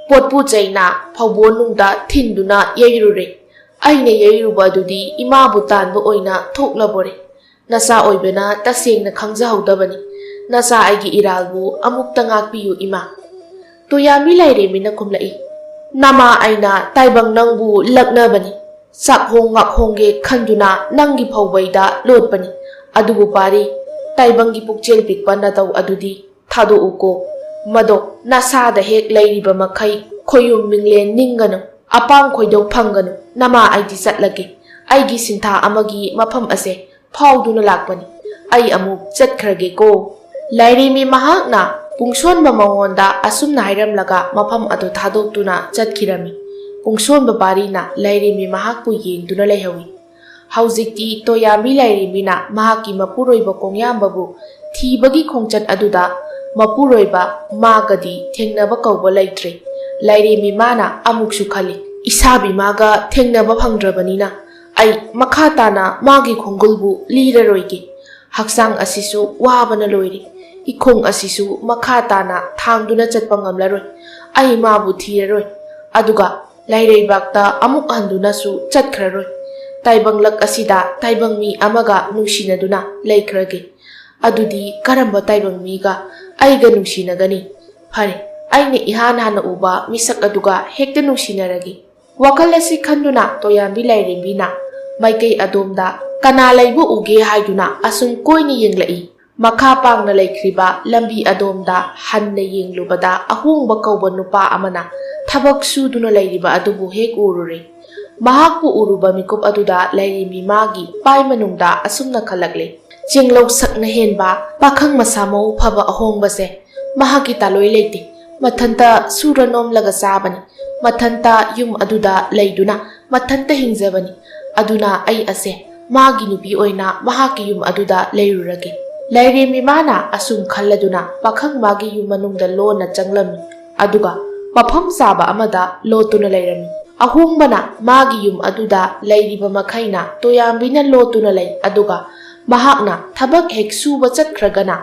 ꯄꯣꯠꯄꯨ ꯆꯩꯅ ꯐꯧꯕꯣꯟꯅꯨꯡꯗ ꯊꯤꯟꯗꯨꯅ ꯌꯩꯔꯨꯔꯦ꯫ ꯑꯩꯅ ꯌꯩꯔꯨꯕ ꯑꯗꯨꯗꯤ ꯏꯃꯥꯕꯨ ꯇꯥꯟꯕ ꯑꯣꯏꯅ ꯊꯣꯛꯂꯕꯣꯔꯦ꯫ ꯅꯆꯥ ꯑꯣꯏꯕꯅ ꯇꯁꯦꯡꯅ ꯈꯪꯖꯍꯧꯗꯕꯅꯤ꯫ ꯅꯆꯥ ꯑꯩꯒꯤ ꯏꯔꯥꯜꯕꯨ ꯑꯃꯨꯛꯇ ꯉꯥꯛꯄꯤꯌꯨ ꯏꯃꯥ꯫ ꯇꯣꯌꯥꯃꯤ ꯂꯥꯏꯔꯦꯝꯕꯤꯅ ꯈꯨꯝꯂꯛꯏ, ꯅꯃꯥ ꯑꯩꯅ ꯇꯥꯏꯕꯪ ꯅꯪꯕꯨ ꯂꯛꯅꯕꯅꯤ꯫ ꯆꯥꯛꯍꯣꯡ ꯉꯥꯛꯍꯣꯡꯒꯦ ꯈꯟꯗꯨꯅ ꯅꯪꯒꯤ ꯐꯧꯕꯩꯗ ꯂꯣꯠꯄꯅꯤ꯫ ꯑꯗꯨꯕꯨ ꯄꯥꯔꯤ, ꯇꯥꯏꯕꯪꯒꯤ ꯄꯨꯛꯆꯦꯜ ꯄꯤꯛꯄ ꯅꯇꯧ ꯑꯗꯨꯗꯤ ꯊꯥꯗꯣꯛꯎꯀꯣ꯫ ꯃꯗꯣ ꯅꯁꯥꯗ ꯍꯦꯛ ꯂꯩꯔꯤꯕ ꯃꯈꯩ ꯈꯣꯏꯌꯨꯝ ꯃꯤꯡꯂꯦꯟ ꯅꯤꯡꯒꯅꯨ, ꯑꯄꯥꯝ ꯈꯣꯏꯗꯧ ꯐꯪꯒꯅꯨ꯫ ꯅꯃꯥ ꯑꯩꯗꯤ ꯆꯠꯂꯒꯦ꯫ ꯑꯩꯒꯤ ꯁꯤꯟꯊꯥ ꯑꯃꯒꯤ ꯃꯐꯝ ꯑꯁꯦ ꯐꯥꯎꯗꯨꯅ ꯂꯥꯛꯄꯅꯤ꯫ ꯑꯩ ꯑꯃꯨꯛ ꯆꯠꯈ꯭ꯔꯒꯦꯀꯣ꯫ ꯂꯥꯏꯔꯦꯝꯕꯤ ꯃꯍꯥꯛꯅ ꯄꯨꯡꯁꯣꯟꯕ ꯃꯉꯣꯟꯗ ꯑꯁꯨꯝꯅ ꯍꯥꯏꯔꯝꯂꯒ ꯃꯐꯝ ꯑꯗꯨ ꯊꯥꯗꯣꯛꯇꯨꯅ ꯆꯠꯈꯤꯔꯝꯃꯤ꯫ ꯄꯨꯡꯁꯣꯟꯕ ꯄꯥꯔꯤꯅ ꯂꯥꯏꯔꯦꯝꯕꯤ ꯃꯍꯥꯛꯄꯨ ꯌꯦꯡꯗꯨꯅ ꯂꯩꯍꯧꯏ꯫ ꯍꯧꯖꯤꯛꯇꯤ ꯇꯣꯌꯥꯝꯕꯤ ꯂꯥꯏꯔꯦꯝꯕꯤꯅ ꯃꯍꯥꯛꯀꯤ ꯃꯄꯨꯔꯣꯏꯕ ꯀꯣꯡꯌꯥꯝꯕꯕꯨ ꯊꯤꯕꯒꯤ ꯈꯣꯡꯆꯠ ꯑꯗꯨꯗ ꯃꯄꯨꯔꯣꯏꯕ ꯃꯥꯒꯗꯤ ꯊꯦꯡꯅꯕ ꯀꯧꯕ ꯂꯩꯇ꯭ꯔꯦ꯫ ꯂꯥꯏꯔꯦꯝꯕꯤ ꯃꯥꯅ ꯑꯃꯨꯛꯁꯨ ꯈꯜꯂꯤ, ꯏꯁꯥꯕꯤ ꯃꯥꯒ ꯊꯦꯡꯅꯕ ꯐꯪꯗ꯭ꯔꯕꯅꯤꯅ ꯑꯩ ꯃꯈꯥ ꯇꯥꯅ ꯃꯥꯒꯤ ꯈꯣꯡꯒꯨꯜꯕꯨ ꯂꯤꯔꯔꯣꯏꯒꯦ꯫ ꯍꯛꯆꯥꯡ ꯑꯁꯤꯁꯨ ꯋꯥꯕꯅ ꯂꯣꯏꯔꯦ꯫ ꯏꯈꯣꯡ ꯑꯁꯤꯁꯨ ꯃꯈꯥ ꯇꯥꯅ ꯊꯥꯡꯗꯨꯅ ꯆꯠꯄ ꯉꯝꯂꯔꯣꯏ꯫ ꯑꯩ ꯃꯥꯕꯨ ꯊꯤꯔꯔꯣꯏ꯫ ꯑꯗꯨꯒ ꯂꯩꯔꯩꯕꯥꯛꯇ ꯑꯃꯨꯛ ꯍꯟꯗꯨꯅꯁꯨ ꯆꯠꯈ꯭ꯔꯔꯣꯏ꯫ ꯇꯥꯏꯕꯪꯂꯛ ꯑꯁꯤꯗ ꯇꯥꯏꯕꯪ ꯃꯤ ꯑꯃꯒ ꯅꯨꯡꯁꯤꯅꯗꯨꯅ ꯂꯩꯈ꯭ꯔꯒꯦ꯫ ꯑꯗꯨꯗꯤ ꯀꯔꯝꯕ ꯇꯥꯏꯕꯪ ꯃꯤꯒ ꯑꯩꯒ ꯅꯨꯡꯁꯤꯅꯒꯅꯤ? ꯐꯔꯦ, ꯑꯩꯅ ꯏꯍꯥꯟ ꯍꯥꯟꯅ ꯎꯕ ꯃꯤꯁꯛ ꯑꯗꯨꯒ ꯍꯦꯛꯇ ꯅꯨꯡꯁꯤꯅꯔꯒꯦ꯫ ꯋꯥꯈꯜ ꯑꯁꯤ ꯈꯟꯗꯨꯅ ꯇꯣꯌꯥꯝꯕꯤ ꯂꯥꯏꯔꯦꯝꯕꯤꯅ ꯃꯥꯏꯀꯩ ꯑꯗꯣꯝꯗ ꯀꯅꯥ ꯂꯩꯕ ꯎꯒꯦ ꯍꯥꯏꯗꯨꯅ ꯑꯁꯨꯝ ꯀꯣꯏꯅ ꯌꯦꯡꯂꯛꯏ꯫ ꯃꯈꯥ ꯄꯥꯡꯅ ꯂꯩꯈ꯭ꯔꯤꯕ ꯂꯝꯕꯤ ꯑꯗꯣꯝꯗ ꯍꯟꯅ ꯌꯦꯡꯂꯨꯕꯗ ꯑꯍꯣꯡꯕ ꯀꯧꯕ ꯅꯨꯄꯥ ꯑꯃꯅ ꯊꯕꯛ ꯁꯨꯗꯨꯅ ꯂꯩꯔꯤꯕ ꯑꯗꯨꯕꯨ ꯍꯦꯛ ꯎꯔꯨꯔꯦ꯫ ꯃꯍꯥꯛꯄꯨ ꯎꯔꯨꯕ ꯃꯤꯀꯨꯞ ꯑꯗꯨꯗ ꯂꯥꯏꯔꯦꯝꯕꯤ ꯃꯥꯒꯤ ꯄꯥꯏ ꯃꯅꯨꯡꯗ ꯑꯁꯨꯝꯅ ꯈꯜꯂꯛꯂꯦ, ꯆꯦꯡꯂꯧ ꯁꯛꯅ ꯍꯦꯟꯕ ꯄꯥꯈꯪ ꯃꯁꯥ ꯃꯎ ꯐꯕ ꯑꯍꯣꯡꯕꯁꯦ ꯃꯍꯥꯛꯀꯤ ꯇꯥꯂꯣꯏ ꯂꯩꯇꯦ꯫ ꯃꯊꯟꯇ ꯁꯨꯔ ꯅꯣꯝꯂꯒ ꯆꯥꯕꯅꯤ꯫ ꯃꯊꯟꯇ ꯌꯨꯝ ꯑꯗꯨꯗ ꯂꯩꯗꯨꯅ ꯃꯊꯟꯇ ꯍꯤꯡꯖꯕꯅꯤ꯫ ꯑꯗꯨꯅ ꯑꯩ ꯑꯁꯦ ꯃꯥꯒꯤ ꯅꯨꯄꯤ ꯑꯣꯏꯅ ꯃꯍꯥꯛꯀꯤ ꯌꯨꯝ ꯑꯗꯨꯗ ꯂꯩꯔꯨꯔꯒꯦ꯫ ꯂꯥꯏꯔꯦꯝꯕꯤ ꯃꯥꯅ ꯑꯁꯨꯝ ꯈꯜꯂꯗꯨꯅ ꯄꯥꯈꯪ ꯃꯥꯒꯤ ꯌꯨꯝ ꯃꯅꯨꯡꯗ ꯂꯣꯟꯅ ꯆꯪꯂꯝꯃꯤ꯫ ꯑꯗꯨꯒ ꯃꯐꯝ ꯆꯥꯕ ꯑꯃꯗ ꯂꯣꯠꯇꯨꯅ ꯂꯩꯔꯝꯃꯤ꯫ ꯑꯍꯣꯡꯕꯅ ꯃꯥꯒꯤ ꯌꯨꯝ ꯑꯗꯨꯗ ꯂꯩꯔꯤꯕ ꯃꯈꯩꯅ ꯇꯣꯌꯥꯝꯕꯤꯅ ꯂꯣꯠꯇꯨꯅ ꯂꯩ꯫ ꯑꯗꯨꯒ ꯃꯍꯥꯛꯅ ꯊꯕꯛ ꯍꯦꯛ ꯁꯨꯕ ꯆꯠꯈ꯭ꯔꯒꯅ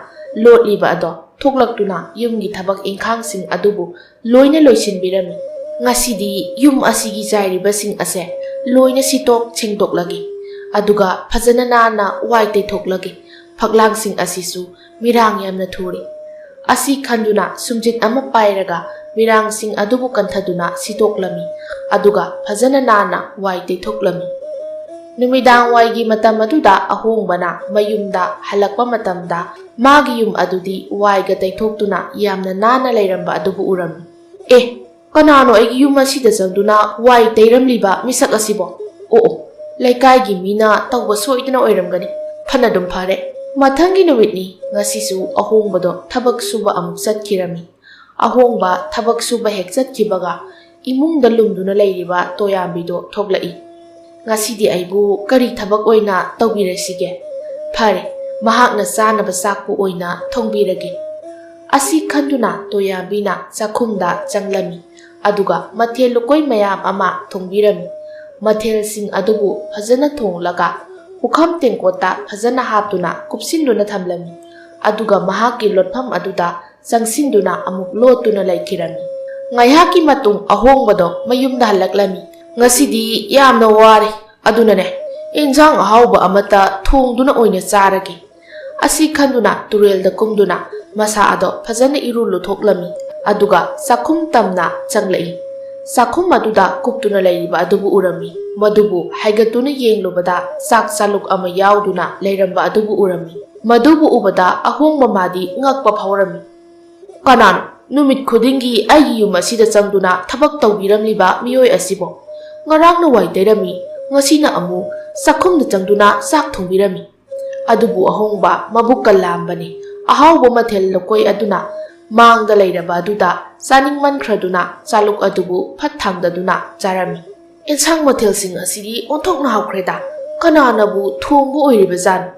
ꯂꯣꯠꯂꯤꯕ ꯑꯗꯣ ꯊꯣꯛꯂꯛꯇꯨꯅ ꯌꯨꯝꯒꯤ ꯊꯕꯛ ꯏꯪꯈꯥꯡꯁꯤꯡ ꯑꯗꯨꯕꯨ ꯂꯣꯏꯅ ꯂꯣꯏꯁꯤꯟꯕꯤꯔꯝꯃꯤ꯫ ꯉꯁꯤꯗꯤ ꯌꯨꯝ ꯑꯁꯤꯒꯤ ꯆꯥꯏꯔꯤꯕꯁꯤꯡ ꯑꯁꯦ ꯂꯣꯏꯅ ꯁꯤꯠꯇꯣꯛ ꯁꯦꯡꯗꯣꯛꯂꯒꯦ꯫ ꯑꯗꯨꯒ ꯐꯖꯅ ꯅꯥꯟꯅ ꯋꯥꯏ ꯇꯩꯊꯣꯛꯂꯒꯦ꯫ ꯐꯛꯂꯥꯡꯁꯤꯡ ꯑꯁꯤꯁꯨ ꯃꯤꯔꯥꯡ ꯌꯥꯝꯅ ꯊꯨꯔꯦ꯫ ꯑꯁꯤ ꯈꯟꯗꯨꯅ ꯁꯨꯝꯖꯤꯠ ꯑꯃ ꯄꯥꯏꯔꯒ ꯃꯤꯔꯥꯡꯁꯤꯡ ꯑꯗꯨꯕꯨ ꯀꯟꯊꯗꯨꯅ ꯁꯤꯠꯇꯣꯛꯂꯝꯃꯤ꯫ ꯑꯗꯨꯒ ꯐꯖꯅ ꯅꯥꯟꯅ ꯋꯥꯏ ꯇꯩꯊꯣꯛꯂꯝꯃꯤ꯫ ꯅꯨꯃꯤꯗꯥꯡ ꯋꯥꯏꯒꯤ ꯃꯇꯝ ꯑꯗꯨꯗ ꯑꯍꯣꯡꯕꯅ ꯃꯌꯨꯝꯗ ꯍꯜꯂꯛꯄ ꯃꯇꯝꯗ ꯃꯥꯒꯤ ꯌꯨꯝ ꯑꯗꯨꯗꯤ ꯋꯥꯏꯒ ꯇꯩꯊꯣꯛꯇꯨꯅ ꯌꯥꯝꯅ ꯅꯥꯟꯅ ꯂꯩꯔꯝꯕ ꯑꯗꯨꯕꯨ ꯎꯔꯝꯃꯤ꯫ "ꯑꯦ, ꯀꯅꯥꯅꯣ ꯑꯩꯒꯤ ꯌꯨꯝ ꯑꯁꯤꯗ ꯆꯪꯗꯨꯅ ꯋꯥꯏ ꯇꯩꯔꯝꯂꯤꯕ ꯃꯤꯁꯛ ꯑꯁꯤꯕꯣ? ꯑꯣ, ꯑꯣ, ꯂꯩꯀꯥꯏꯒꯤ ꯃꯤꯅ ꯇꯧꯕ ꯁꯣꯏꯗꯅ ꯑꯣꯏꯔꯝꯒꯅꯤ꯫ ꯐꯅꯗꯨꯝ ꯐꯔꯦ꯫" ꯃꯊꯪꯒꯤ ꯅꯨꯃꯤꯠꯅꯤ꯫ ꯉꯁꯤꯁꯨ ꯑꯍꯣꯡꯕꯗꯣ ꯊꯕꯛ ꯁꯨꯕ ꯑꯃꯨꯛ ꯆꯠꯈꯤꯔꯝꯃꯤ꯫ ꯑꯍꯣꯡꯕ ꯊꯕꯛ ꯁꯨꯕ ꯍꯦꯛ ꯆꯠꯈꯤꯕꯒ ꯏꯃꯨꯡꯗ ꯂꯨꯝꯗꯨꯅ ꯂꯩꯔꯤꯕ ꯇꯣꯌꯥꯝꯕꯤꯗꯣ ꯊꯣꯛꯂꯛꯏ꯫ "ꯉꯁꯤꯗꯤ ꯑꯩꯕꯨ ꯀꯔꯤ ꯊꯕꯛ ꯑꯣꯏꯅ ꯇꯧꯕꯤꯔꯁꯤꯒꯦ? ꯐꯔꯦ, ꯃꯍꯥꯛꯅ ꯆꯥꯅꯕ ꯆꯥꯛꯄꯨ ꯑꯣꯏꯅ ꯊꯣꯡꯕꯤꯔꯒꯦ꯫" ꯑꯁꯤ ꯈꯟꯗꯨꯅ ꯇꯣꯌꯥꯝꯕꯤꯅ ꯆꯥꯛꯈꯨꯝꯗ ꯆꯪꯂꯝꯃꯤ꯫ ꯑꯗꯨꯒ ꯃꯊꯦꯜ ꯂꯨꯀꯣꯏ ꯃꯌꯥꯝ ꯑꯃ ꯊꯣꯡꯕꯤꯔꯝꯃꯤ꯫ ꯃꯊꯦꯜꯁꯤꯡ ꯑꯗꯨꯕꯨ ꯐꯖꯅ ꯊꯣꯡꯂꯒ ꯄꯨꯈꯝ ꯇꯦꯡꯀꯣꯠꯇ ꯐꯖꯅ ꯍꯥꯞꯇꯨꯅ ꯀꯨꯞꯁꯤꯟꯗꯨꯅ ꯊꯝꯂꯝꯃꯤ꯫ ꯑꯗꯨꯒ ꯃꯍꯥꯛꯀꯤ ꯂꯣꯠꯐꯝ ꯑꯗꯨꯗ ꯆꯪꯁꯤꯟꯗꯨꯅ ꯑꯃꯨꯛ ꯂꯣꯠꯇꯨꯅ ꯂꯩꯈꯤꯔꯝꯃꯤ꯫ ꯉꯥꯏꯍꯥꯛꯀꯤ ꯃꯇꯨꯡ ꯑꯍꯣꯡꯕꯗꯣ ꯃꯌꯨꯝꯗ ꯍꯜꯂꯛꯂꯝꯃꯤ꯫ "ꯉꯁꯤꯗꯤ ꯌꯥꯝꯅ ꯋꯥꯔꯦ, ꯑꯗꯨꯅꯅꯦ, ꯏꯟꯁꯥꯡ ꯑꯍꯥꯎꯕ ꯑꯃꯠꯇ ꯊꯣꯡꯗꯨꯅ ꯑꯣꯏꯅ ꯆꯥꯔꯒꯦ꯫" ꯑꯁꯤ ꯈꯟꯗꯨꯅ ꯇꯨꯔꯦꯜꯗ ꯀꯨꯝꯗꯨꯅ ꯃꯁꯥ ꯑꯗꯣ ꯐꯖꯅ ꯏꯔꯨ ꯂꯨꯊꯣꯛꯂꯝꯃꯤ꯫ ꯑꯗꯨꯒ ꯆꯥꯛꯈꯨꯝ ꯇꯝꯅ ꯆꯪꯂꯛꯏ꯫ ꯆꯥꯛꯈꯨꯝ ꯑꯗꯨꯗ ꯀꯨꯞꯇꯨꯅ ꯂꯩꯔꯤꯕ ꯑꯗꯨꯕꯨ ꯎꯔꯝꯃꯤ꯫ ꯃꯗꯨꯕꯨ ꯍꯥꯏꯒꯠꯇꯨꯅ ꯌꯦꯡꯂꯨꯕꯗ ꯆꯥꯛ ꯆꯥꯂꯨꯛ ꯑꯃ ꯌꯥꯎꯗꯨꯅ ꯂꯩꯔꯝꯕ ꯑꯗꯨꯕꯨ ꯎꯔꯝꯃꯤ꯫ ꯃꯗꯨꯕꯨ ꯎꯕꯗ ꯑꯍꯣꯡꯕ ꯃꯥꯗꯤ ꯉꯛꯄ ꯐꯥꯎꯔꯝꯃꯤ꯫ "ꯀꯅꯥꯅꯣ ꯅꯨꯃꯤꯠ ꯈꯨꯗꯤꯡꯒꯤ ꯑꯩꯒꯤ ꯌꯨꯝ ꯑꯁꯤꯗ ꯆꯪꯗꯨꯅ ꯊꯕꯛ ꯇꯧꯕꯤꯔꯝꯂꯤꯕ ꯃꯤꯑꯣꯏ ꯑꯁꯤꯕꯣ? ꯉꯔꯥꯡꯅ ꯋꯥꯏ ꯇꯩꯔꯝꯃꯤ, ꯉꯁꯤꯅ ꯑꯃꯨꯛ ꯆꯥꯛꯈꯨꯝꯗ ꯆꯪꯗꯨꯅ ꯆꯥꯛ ꯊꯣꯡꯕꯤꯔꯝꯃꯤ꯫" ꯑꯗꯨꯕꯨ ꯑꯍꯣꯡꯕ ꯃꯕꯨꯛꯀ ꯂꯥꯝꯕꯅꯤ꯫ ꯑꯍꯥꯎꯕ ꯃꯊꯦꯜ ꯂꯨꯀꯣꯏ ꯑꯗꯨꯅ ꯃꯥꯡꯗ ꯂꯩꯔꯕ ꯑꯗꯨꯗ ꯆꯥꯅꯤꯡꯃꯟꯈ꯭ꯔꯗꯨꯅ ꯆꯥꯂꯨꯛ ꯑꯗꯨꯕꯨ ꯐꯠ ꯊꯥꯡꯗꯗꯨꯅ ꯆꯥꯔꯝꯃꯤ꯫ "ꯑꯦꯟꯁꯥꯡ ꯃꯊꯦꯜꯁꯤꯡ ꯑꯁꯤꯗꯤ ꯑꯣꯟꯊꯣꯛꯅ ꯍꯥꯎꯈ꯭ꯔꯦꯗ꯫ ꯀꯅꯥꯅꯕꯨ ꯊꯣꯡꯕ ꯑꯣꯏꯔꯤꯕꯖꯥꯠꯅꯣ?"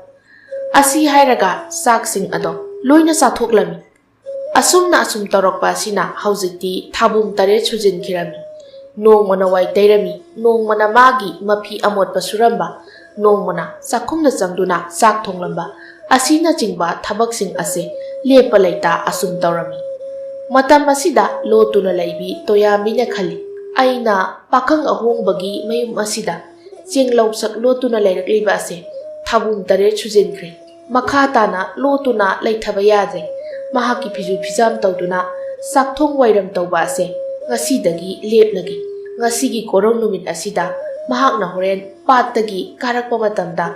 ꯑꯁꯤ ꯍꯥꯏꯔꯒ ꯆꯥꯛꯁꯤꯡ ꯑꯗꯣ ꯂꯣꯏꯅ ꯆꯥꯊꯣꯛꯂꯝꯃꯤ꯫ ꯑꯁꯨꯝꯅ ꯑꯁꯨꯝ ꯇꯧꯔꯛꯄ ꯑꯁꯤꯅ ꯍꯧꯖꯤꯛꯇꯤ ꯊꯥꯕꯨꯝ ꯇꯔꯦꯠ ꯁꯨꯖꯤꯟꯈꯤꯔꯝꯃꯤ꯫ ꯅꯣꯡꯃꯅ ꯋꯥꯏ ꯇꯩꯔꯝꯃꯤ, ꯅꯣꯡꯃꯅ ꯃꯥꯒꯤ ꯃꯐꯤ ꯑꯃꯣꯠꯄ ꯁꯨꯔꯝꯕ, ꯅꯣꯡꯃꯅ ꯆꯥꯛꯈꯨꯝꯗ ꯆꯪꯗꯨꯅ ꯆꯥꯛ ꯊꯣꯡꯂꯝꯕ ꯑꯁꯤꯅꯆꯤꯡꯕ ꯊꯕꯛꯁꯤꯡ ꯑꯁꯦ ꯂꯦꯞꯄ ꯂꯩꯇ ꯑꯁꯨꯝ ꯇꯧꯔꯝꯃꯤ꯫ ꯃꯇꯝ ꯑꯁꯤꯗ ꯂꯣꯠꯇꯨꯅ ꯂꯩꯕꯤ ꯇꯣꯌꯥꯝꯕꯤꯅ ꯈꯜꯂꯤ, "ꯑꯩꯅ ꯄꯥꯈꯪ ꯑꯍꯣꯡꯕꯒꯤ ꯃꯌꯨꯝ ꯑꯁꯤꯗ ꯆꯦꯡ ꯂꯧꯁꯛ ꯂꯣꯠꯇꯨꯅ ꯂꯩꯔꯛꯂꯤꯕ ꯑꯁꯦ ꯊꯥꯕꯨꯝ ꯇꯔꯦꯠ ꯁꯨꯖꯤꯟꯈ꯭ꯔꯦ꯫ ꯃꯈꯥ ꯇꯥꯅ ꯂꯣꯠꯇꯨꯅ ꯂꯩꯊꯕ ꯌꯥꯗ꯭ꯔꯦ꯫ ꯃꯍꯥꯛꯀꯤ ꯐꯤꯖꯨ ꯐꯤꯖꯥꯝ ꯇꯧꯗꯨꯅ ꯆꯥꯛꯊꯣꯡ ꯋꯥꯏꯔꯝ ꯇꯧꯕ ꯑꯁꯦ ꯉꯁꯤꯗꯒꯤ ꯂꯦꯞꯂꯒꯦ꯫ ꯉꯁꯤꯒꯤ ꯀꯣꯔꯧ ꯅꯨꯃꯤꯠ ꯑꯁꯤꯗ ꯃꯍꯥꯛꯅ ꯍꯣꯔꯦꯟ ꯄꯥꯠꯇꯒꯤ ꯀꯥꯔꯛꯄ ꯃꯇꯝꯗ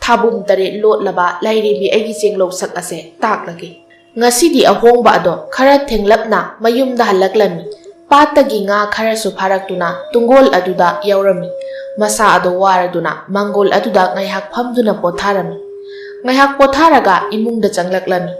ꯊꯥꯕꯨꯝ ꯇꯔꯦꯠ ꯂꯣꯠꯂꯕ ꯂꯥꯏꯔꯦꯝꯕꯤ ꯑꯩꯒꯤ ꯆꯦꯡ ꯂꯧꯁꯛ ꯑꯁꯦ ꯇꯥꯛꯂꯒꯦ꯫" ꯉꯁꯤꯗꯤ ꯑꯍꯣꯡꯕ ꯑꯗꯣ ꯈꯔ ꯊꯦꯡꯂꯞꯅ ꯃꯌꯨꯝꯗ ꯍꯜꯂꯛꯂꯝꯃꯤ꯫ ꯄꯥꯠꯇꯒꯤ ꯉꯥ ꯈꯔꯁꯨ ꯐꯥꯔꯛꯇꯨꯅ ꯇꯨꯡꯒꯣꯜ ꯑꯗꯨꯗ ꯌꯧꯔꯝꯃꯤ꯫ ꯃꯁꯥ ꯑꯗꯣ ꯋꯥꯔꯗꯨꯅ ꯃꯥꯡꯒꯣꯜ ꯑꯗꯨꯗ ꯉꯥꯏꯍꯥꯛ ꯐꯝꯗꯨꯅ ꯄꯣꯊꯥꯔꯝꯃꯤ꯫ ꯉꯥꯏꯍꯥꯛ ꯄꯣꯊꯥꯔꯒ ꯏꯃꯨꯡꯗ ꯆꯪꯂꯛꯂꯝꯃꯤ꯫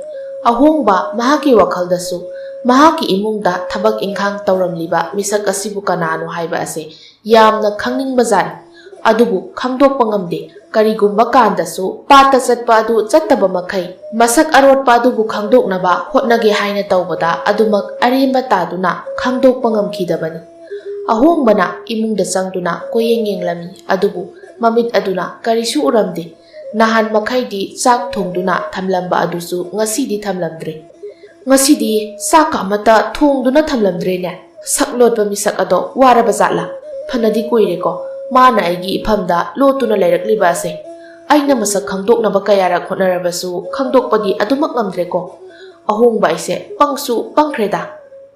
ꯑꯍꯣꯡꯕ ꯃꯍꯥꯛꯀꯤ ꯋꯥꯈꯜꯗꯁꯨ ꯃꯍꯥꯛꯀꯤ ꯏꯃꯨꯡꯗ ꯊꯕꯛ ꯏꯪꯈꯥꯡ ꯇꯧꯔꯝꯂꯤꯕ ꯃꯤꯁꯛ ꯑꯁꯤꯕꯨ ꯀꯅꯥꯅꯣ ꯍꯥꯏꯕ ꯑꯁꯦ ꯌꯥꯝꯅ ꯈꯪꯅꯤꯡꯕꯖꯥꯠꯅꯤ꯫ ꯑꯗꯨꯕꯨ ꯈꯪꯗꯣꯛꯄ ꯉꯝꯗꯦ꯫ ꯀꯔꯤꯒꯨꯝꯕ ꯀꯥꯟꯗꯁꯨ ꯄꯥꯠꯇ ꯆꯠꯄ ꯑꯗꯨ ꯆꯠꯇꯕ ꯃꯈꯩ ꯃꯁꯛ ꯑꯔꯣꯠꯄ ꯑꯗꯨꯕꯨ ꯈꯪꯗꯣꯛꯅꯕ ꯍꯣꯠꯅꯒꯦ ꯍꯥꯏꯅ ꯇꯧꯕꯗ ꯑꯗꯨꯃꯛ ꯑꯔꯦꯝꯕ ꯇꯥꯗꯨꯅ ꯈꯪꯗꯣꯛꯄ ꯉꯝꯈꯤꯗꯕꯅꯤ꯫ ꯑꯍꯣꯡꯕꯅ ꯏꯃꯨꯡꯗ ꯆꯪꯗꯨꯅ ꯀꯣꯏꯌꯦꯡ ꯌꯦꯡꯂꯝꯃꯤ, ꯑꯗꯨꯕꯨ ꯃꯃꯤꯠ ꯑꯗꯨꯅ ꯀꯔꯤꯁꯨ ꯎꯔꯝꯗꯦ꯫ ꯅꯍꯥꯟ ꯃꯈꯩꯗꯤ ꯆꯥꯛ ꯊꯣꯡꯗꯨꯅ ꯊꯝꯂꯝꯕ ꯑꯗꯨꯁꯨ ꯉꯁꯤꯗꯤ ꯊꯝꯂꯝꯗ꯭ꯔꯦ꯫ "ꯉꯁꯤꯗꯤ ꯆꯥꯛꯀ ꯑꯃꯠꯇ ꯊꯣꯡꯗꯨꯅ ꯊꯝꯂꯝꯗ꯭ꯔꯦꯅꯦ꯫ ꯁꯛ ꯂꯣꯠꯄ ꯃꯤꯁꯛ ꯑꯗꯣ ꯋꯥꯔꯕ ꯖꯥꯠꯂꯥ? ꯐꯅꯗꯤ ꯀꯨꯏꯔꯦꯀꯣ ꯃꯥꯅ ꯑꯩꯒꯤ ꯏꯐꯝꯗ ꯂꯣꯠꯇꯨꯅ ꯂꯩꯔꯛꯂꯤꯕ ꯑꯁꯦ꯫ ꯑꯩꯅ ꯃꯁꯛ ꯈꯪꯗꯣꯛꯅꯕ ꯀꯌꯥꯔꯛ ꯍꯣꯠꯅꯔꯕꯁꯨ ꯈꯪꯗꯣꯛꯄꯗꯤ ꯑꯗꯨꯃꯛ ꯉꯝꯗ꯭ꯔꯦꯀꯣ꯫ ꯑꯍꯣꯡꯕ ꯑꯩꯁꯦ ꯄꯪꯁꯨ ꯄꯪꯈ꯭ꯔꯦꯗ꯫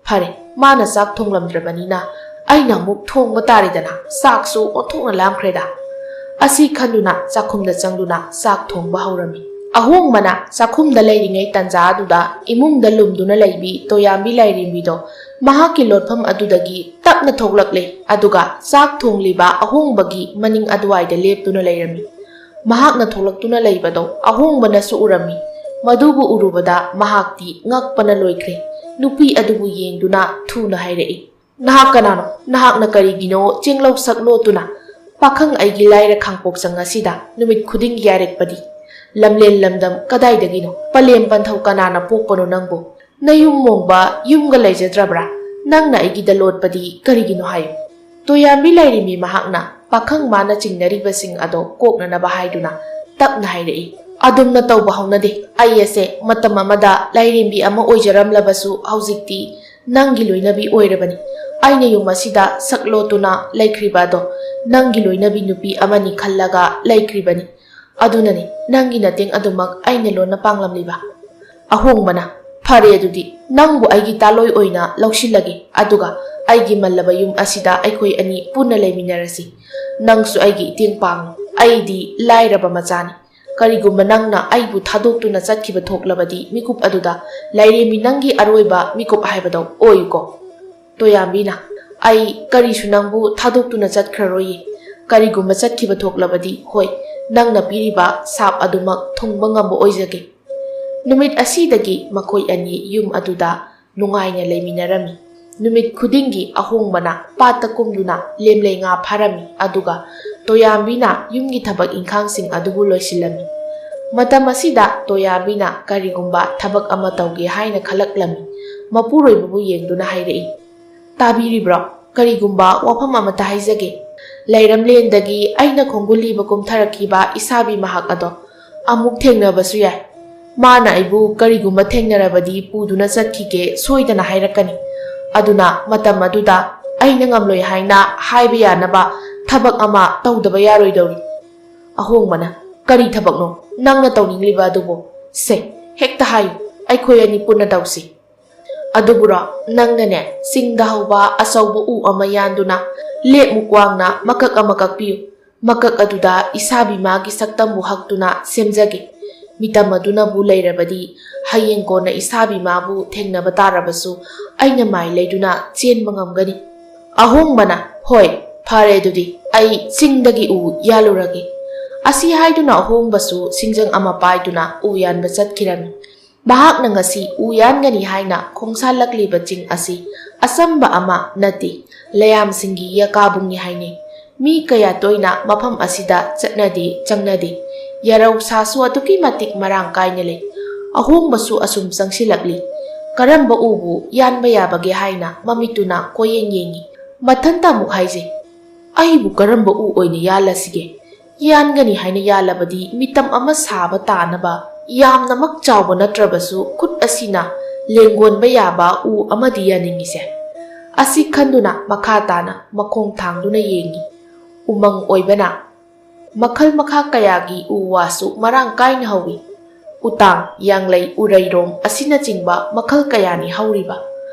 ꯐꯔꯦ, ꯃꯥꯅ ꯆꯥꯛ ꯊꯣꯡꯂꯝꯗ꯭ꯔꯕꯅꯤꯅ ꯑꯩꯅ ꯑꯃꯨꯛ ꯊꯣꯡꯕ ꯇꯥꯔꯦꯗꯅ, ꯆꯥꯛꯁꯨ ꯑꯣꯟꯊꯣꯛꯅ ꯂꯥꯝꯈ꯭ꯔꯦꯗ꯫ ꯑꯁꯤ ꯈꯟꯗꯨꯅ ꯆꯥꯛꯈꯨꯝꯗ ꯆꯪꯗꯨꯅ ꯆꯥꯛ ꯊꯣꯡꯕ ꯍꯧꯔꯝꯃꯤ꯫ ꯑꯍꯣꯡꯕꯅ ꯆꯥꯛꯈꯨꯝꯗ ꯂꯩꯔꯤꯉꯩ ꯇꯟꯖꯥ ꯑꯗꯨꯗ ꯏꯃꯨꯡꯗ ꯂꯨꯝꯗꯨꯅ ꯂꯩꯕꯤ ꯇꯣꯌꯥꯝꯕꯤ ꯂꯥꯏꯔꯦꯝꯕꯤꯗꯣ ꯃꯍꯥꯛꯀꯤ ꯂꯣꯠꯐꯝ ꯑꯗꯨꯗꯒꯤ ꯇꯞꯅ ꯊꯣꯛꯂꯛꯂꯦ, ꯑꯗꯨꯒ ꯆꯥꯛ ꯊꯣꯡꯂꯤꯕ ꯑꯍꯣꯡꯕꯒꯤ ꯃꯅꯤꯡ ꯑꯗꯨꯋꯥꯏꯗ ꯂꯦꯞꯇꯨꯅ ꯂꯩꯔꯝꯃꯤ꯫ ꯃꯍꯥꯛꯅ ꯊꯣꯛꯂꯛꯇꯨꯅ ꯂꯩꯕꯗꯣ ꯑꯍꯣꯡꯕꯅꯁꯨ ꯎꯔꯝꯃꯤ꯫ ꯃꯗꯨꯕꯨ ꯎꯔꯨꯕꯗ ꯃꯍꯥꯛꯇꯤ ꯉꯛꯄꯅ ꯂꯣꯏꯈ꯭ꯔꯦ꯫ ꯅꯨꯄꯤ ꯑꯗꯨꯕꯨ ꯌꯦꯡꯗꯨꯅ ꯊꯨꯅ ꯍꯥꯏꯔꯛꯏ, "ꯅꯍꯥꯛ ꯀꯅꯥꯅꯣ? ꯅꯍꯥꯛꯅ ꯀꯔꯤꯒꯤꯅꯣ ꯆꯦꯡꯂꯧ ꯁꯛꯂꯣꯠꯇꯨꯅ ꯄꯥꯈꯪ ꯑꯩꯒꯤ ꯂꯥꯏꯔ ꯈꯥꯡꯄꯣꯛꯆꯪ ꯑꯁꯤꯗ ꯅꯨꯃꯤꯠ ꯈꯨꯗꯤꯡꯒꯤ ꯌꯥꯏꯔꯛꯄꯗꯤ? ꯂꯝꯂꯦꯟ ꯂꯝꯗꯝ ꯀꯗꯥꯏꯗꯒꯤꯅꯣ? ꯄꯂꯦꯝ ꯄꯟꯊꯧ ꯀꯅꯥꯅ ꯄꯣꯛꯄꯅꯣ ꯅꯪꯕꯨ? ꯅꯌꯨꯝ ꯃꯣꯡꯕ ꯌꯨꯝꯒ ꯂꯩꯖꯗ꯭ꯔꯕ꯭ꯔꯥ? ꯅꯪꯅ ꯑꯩꯒꯤꯗ ꯂꯣꯠꯄꯗꯤ ꯀꯔꯤꯒꯤꯅꯣ ꯍꯥꯏꯌꯨ?" ꯇꯣꯌꯥꯝꯕꯤ ꯂꯥꯏꯔꯦꯝꯕꯤ ꯃꯍꯥꯛꯅ ꯄꯥꯈꯪ ꯃꯥꯅ ꯆꯤꯡꯅꯔꯤꯕꯁꯤꯡ ꯑꯗꯣ ꯀꯣꯛꯅꯅꯕ ꯍꯥꯏꯗꯨꯅ ꯇꯞꯅ ꯍꯥꯏꯔꯛꯏ, "ꯑꯗꯨꯝꯅ ꯇꯧꯕ ꯍꯧꯅꯗꯦ꯫ ꯑꯩ ꯑꯁꯦ ꯃꯇꯝ ꯑꯃꯗ ꯂꯥꯏꯔꯦꯝꯕꯤ ꯑꯃ ꯑꯣꯏꯖꯔꯝꯂꯕꯁꯨ ꯍꯧꯖꯤꯛꯇꯤ ꯅꯪꯒꯤ ꯂꯣꯏꯅꯕꯤ ꯑꯣꯏꯔꯕꯅꯤ꯫ ꯑꯩꯅ ꯌꯨꯝ ꯑꯁꯤꯗ ꯁꯛꯂꯣꯠꯇꯨꯅ ꯂꯩꯈ꯭ꯔꯤꯕ ꯑꯗꯣ ꯅꯪꯒꯤ ꯂꯣꯏꯅꯕꯤ ꯅꯨꯄꯤ ꯑꯃꯅꯤ ꯈꯜꯂꯒ ꯂꯩꯈ꯭ꯔꯤꯕꯅꯤ꯫ ꯑꯗꯨꯅꯅꯤ ꯅꯪꯒꯤ ꯅꯇꯦꯡ ꯑꯗꯨꯃꯛ ꯑꯩꯅ ꯂꯣꯟꯅ ꯄꯥꯡꯂꯝꯂꯤꯕ꯫" ꯑꯍꯣꯡꯕꯅ, "ꯐꯔꯦ, ꯑꯗꯨꯗꯤ ꯅꯪꯕꯨ ꯑꯩꯒꯤ ꯇꯥꯂꯣꯏ ꯑꯣꯏꯅ ꯂꯧꯁꯤꯜꯂꯒꯦ, ꯑꯗꯨꯒ ꯑꯩꯒꯤ ꯃꯜꯂꯕ ꯌꯨꯝ ꯑꯁꯤꯗ ꯑꯩꯈꯣꯏ ꯑꯅꯤ ꯄꯨꯟꯅ ꯂꯩꯃꯤꯟꯅꯔꯁꯤ꯫ ꯅꯪꯁꯨ ꯑꯩꯒꯤ ꯏꯇꯦꯡ ꯄꯥꯡꯂꯨ꯫ ꯑꯩꯗꯤ ꯂꯥꯏꯔꯕ ꯃꯆꯥꯅꯤ꯫ ꯀꯔꯤꯒꯨꯝꯕ ꯅꯪꯅ ꯑꯩꯕꯨ ꯊꯥꯗꯣꯛꯇꯨꯅ ꯆꯠꯈꯤꯕ ꯊꯣꯛꯂꯕꯗꯤ ꯃꯤꯀꯨꯞ ꯑꯗꯨꯗ ꯂꯥꯏꯔꯦꯝꯕꯤ ꯅꯪꯒꯤ ꯑꯔꯣꯏꯕ ꯃꯤꯀꯨꯞ ꯍꯥꯏꯕꯗꯣ ꯑꯣꯏꯌꯨꯀꯣ꯫" ꯇꯣꯌꯥꯝꯕꯤꯅ, "ꯑꯩ ꯀꯔꯤꯁꯨ ꯅꯪꯕꯨ ꯊꯥꯗꯣꯛꯇꯨꯅ ꯆꯠꯈ꯭ꯔꯔꯣꯏꯌꯦ꯫ ꯀꯔꯤꯒꯨꯝꯕ ꯆꯠꯈꯤꯕ ꯊꯣꯛꯂꯕꯗꯤ, ꯍꯣꯏ, ꯅꯪꯅ ꯄꯤꯔꯤꯕ ꯁꯥꯞ ꯑꯗꯨꯃꯛ ꯊꯨꯡꯕ ꯉꯝꯕ ꯑꯣꯏꯖꯒꯦ꯫" ꯅꯨꯃꯤꯠ ꯑꯁꯤꯗꯒꯤ ꯃꯈꯣꯏ ꯑꯅꯤ ꯌꯨꯝ ꯑꯗꯨꯗ ꯅꯨꯡꯉꯥꯏꯅ ꯂꯩꯃꯤꯟꯅꯔꯝꯃꯤ꯫ ꯅꯨꯃꯤꯠ ꯈꯨꯗꯤꯡꯒꯤ ꯑꯍꯣꯡꯕꯅ ꯄꯥꯠꯇ ꯀꯨꯝꯗꯨꯅ ꯂꯦꯝꯂꯩ ꯉꯥ ꯐꯥꯔꯝꯃꯤ, ꯑꯗꯨꯒ ꯇꯣꯌꯥꯝꯕꯤꯅ ꯌꯨꯝꯒꯤ ꯊꯕꯛ ꯏꯪꯈꯥꯡꯁꯤꯡ ꯑꯗꯨꯕꯨ ꯂꯣꯏꯁꯤꯜꯂꯝꯃꯤ꯫ ꯃꯇꯝ ꯑꯁꯤꯗ ꯇꯣꯌꯥꯝꯕꯤꯅ ꯀꯔꯤꯒꯨꯝꯕ ꯊꯕꯛ ꯑꯃ ꯇꯧꯒꯦ ꯍꯥꯏꯅ ꯈꯜꯂꯛꯂꯝꯃꯤ꯫ ꯃꯄꯨꯔꯣꯏꯕꯕꯨ ꯌꯦꯡꯗꯨꯅ ꯍꯥꯏꯔꯛꯏ, "ꯇꯥꯕꯤꯔꯤꯕ꯭ꯔꯣ? ꯀꯔꯤꯒꯨꯝꯕ ꯋꯥꯐꯝ ꯑꯃꯠꯇ ꯍꯥꯏꯖꯒꯦ꯫ ꯂꯩꯔꯝꯂꯦꯟꯗꯒꯤ ꯑꯩꯅ ꯈꯣꯡꯒꯨꯜ ꯂꯤꯕ ꯀꯨꯝꯊꯔꯛꯈꯤꯕ ꯏꯁꯥꯕꯤ ꯃꯍꯥꯛ ꯑꯗꯣ ꯑꯃꯨꯛ ꯊꯦꯡꯅꯕꯁꯨ ꯌꯥꯏ꯫ ꯃꯥꯅ ꯑꯩꯕꯨ ꯀꯔꯤꯒꯨꯝꯕ ꯊꯦꯡꯅꯔꯕꯗꯤ ꯄꯨꯗꯨꯅ ꯆꯠꯈꯤꯒꯦ ꯁꯣꯏꯗꯅ ꯍꯥꯏꯔꯛꯀꯅꯤ꯫ ꯑꯗꯨꯅ ꯃꯇꯝ ꯑꯗꯨꯗ ꯑꯩꯅ ꯉꯝꯂꯣꯏ ꯍꯥꯏꯅ ꯍꯥꯏꯕ ꯌꯥꯅꯕ ꯊꯕꯛ ꯑꯃ ꯇꯧꯗꯕ ꯌꯥꯔꯣꯏꯗꯧꯔꯤ꯫" ꯑꯍꯣꯡꯕꯅ, "ꯀꯔꯤ ꯊꯕꯛꯅꯣ ꯅꯪꯅ ꯇꯧꯅꯤꯡꯂꯤꯕ ꯑꯗꯨꯕꯨ? ꯁꯦ, ꯍꯦꯛꯇ ꯍꯥꯏꯌꯨ, ꯑꯩꯈꯣꯏ ꯑꯅꯤ ꯄꯨꯟꯅ ꯇꯧꯁꯤ꯫" "ꯑꯗꯨꯕꯨꯔꯣ, ꯅꯪꯅꯅꯦ, ꯆꯤꯡꯗ ꯍꯧꯕ ꯑꯆꯧꯕ ꯎ ꯑꯃ ꯌꯥꯟꯗꯨꯅ ꯂꯦꯞꯃꯨꯛ ꯋꯥꯡꯅ ꯃꯀꯛ ꯑꯃ ꯀꯛꯄꯤꯌꯨ꯫ ꯃꯀꯛ ꯑꯗꯨꯗ ꯏꯁꯥꯕꯤꯃꯥꯒꯤ ꯁꯛꯇꯝꯕꯨ ꯍꯛꯇꯨꯅ ꯁꯦꯝꯖꯒꯦ꯫ ꯃꯤꯇꯝ ꯑꯗꯨꯅꯕꯨ ꯂꯩꯔꯕꯗꯤ, ꯍꯌꯦꯡ ꯀꯣꯟꯅ ꯏꯁꯥꯕꯤꯃꯥꯕꯨ ꯊꯦꯡꯅꯕ ꯇꯥꯔꯕꯁꯨ ꯑꯩꯅ ꯃꯥꯏ ꯂꯩꯗꯨꯅ ꯆꯦꯟꯕ ꯉꯝꯒꯅꯤ꯫" ꯑꯍꯣꯡꯕꯅ, "ꯍꯣꯏ, ꯐꯔꯦ, ꯑꯗꯨꯗꯤ ꯑꯩ ꯆꯤꯡꯗꯒꯤ ꯎ ꯌꯥꯜꯂꯨꯔꯒꯦ꯫" ꯑꯁꯤ ꯍꯥꯏꯗꯨꯅ ꯑꯍꯣꯡꯕꯁꯨ ꯁꯤꯡꯖꯪ ꯑꯃ ꯄꯥꯏꯗꯨꯅ ꯎ ꯌꯥꯟꯕ ꯆꯠꯈꯤꯔꯝꯃꯤ꯫ ꯃꯍꯥꯛꯅ ꯉꯁꯤ ꯎ ꯌꯥꯟꯒꯅꯤ ꯍꯥꯏꯅ ꯈꯣꯡꯁꯥꯜꯂꯛꯂꯤꯕ ꯆꯤꯡ ꯑꯁꯤ ꯑꯆꯝꯕ ꯑꯃ ꯅꯠꯇꯦ, ꯂꯌꯥꯝꯁꯤꯡꯒꯤ ꯌꯀꯥꯕꯨꯡꯅꯤ ꯍꯥꯏꯅꯩ꯫ ꯃꯤ ꯀꯌꯥ ꯇꯣꯏꯅ ꯃꯐꯝ ꯑꯁꯤꯗ ꯆꯠꯅꯗꯦ, ꯆꯪꯅꯗꯦ꯫ ꯌꯥꯔꯧ ꯁꯥꯁꯨ ꯑꯗꯨꯛꯀꯤ ꯃꯇꯤꯛ ꯃꯔꯥꯡ ꯀꯥꯏꯅ ꯂꯩ꯫ ꯑꯍꯣꯡꯕꯁꯨ ꯑꯁꯨꯝ ꯆꯪꯁꯤꯜꯂꯛꯂꯤ꯫ ꯀꯔꯝꯕ ꯎꯕꯨ ꯌꯥꯟꯕ ꯌꯥꯕꯒꯦ ꯍꯥꯏꯅ ꯃꯃꯤꯠꯇꯨꯅ ꯀꯣꯏꯌꯦꯡ ꯌꯦꯡꯉꯤ꯫ ꯃꯊꯟꯇ ꯑꯃꯨꯛ ꯍꯥꯏꯖꯩ, "ꯑꯩꯕꯨ ꯀꯔꯝꯕ ꯎ ꯑꯣꯏꯅ ꯌꯥꯜꯂꯁꯤꯒꯦ? ꯌꯥꯟꯒꯅꯤ ꯍꯥꯏꯅ ꯌꯥꯜꯂꯕꯗꯤ ꯃꯤꯇꯝ ꯑꯃ ꯁꯥꯕ ꯇꯥꯅꯕ ꯌꯥꯝꯅꯃꯛ ꯆꯥꯎꯕ ꯅꯠꯇ꯭ꯔꯕꯁꯨ ꯈꯨꯠ ꯑꯁꯤꯅ ꯂꯦꯡꯒꯣꯟꯕ ꯌꯥꯕ ꯎ ꯑꯃꯗꯤ ꯌꯥꯅꯤꯡꯉꯤꯁꯦ꯫" ꯑꯁꯤ ꯈꯟꯗꯨꯅ ꯃꯈꯥ ꯇꯥꯅ ꯃꯈꯣꯡ ꯊꯥꯡꯗꯨꯅ ꯌꯦꯡꯉꯤ꯫ ꯎꯃꯪ ꯑꯣꯏꯕꯅ ꯃꯈꯜ ꯃꯈꯥ ꯀꯌꯥꯒꯤ ꯎ ꯋꯥꯁꯨ ꯃꯔꯥꯡ ꯀꯥꯏꯅ ꯍꯧꯏ꯫ ꯎꯇꯥꯡ, ꯌꯥꯡꯂꯩ, ꯎꯔꯩꯔꯣꯝ ꯑꯁꯤꯅꯆꯤꯡꯕ ꯃꯈꯜ ꯀꯌꯥꯅꯤ ꯍꯧꯔꯤꯕ꯫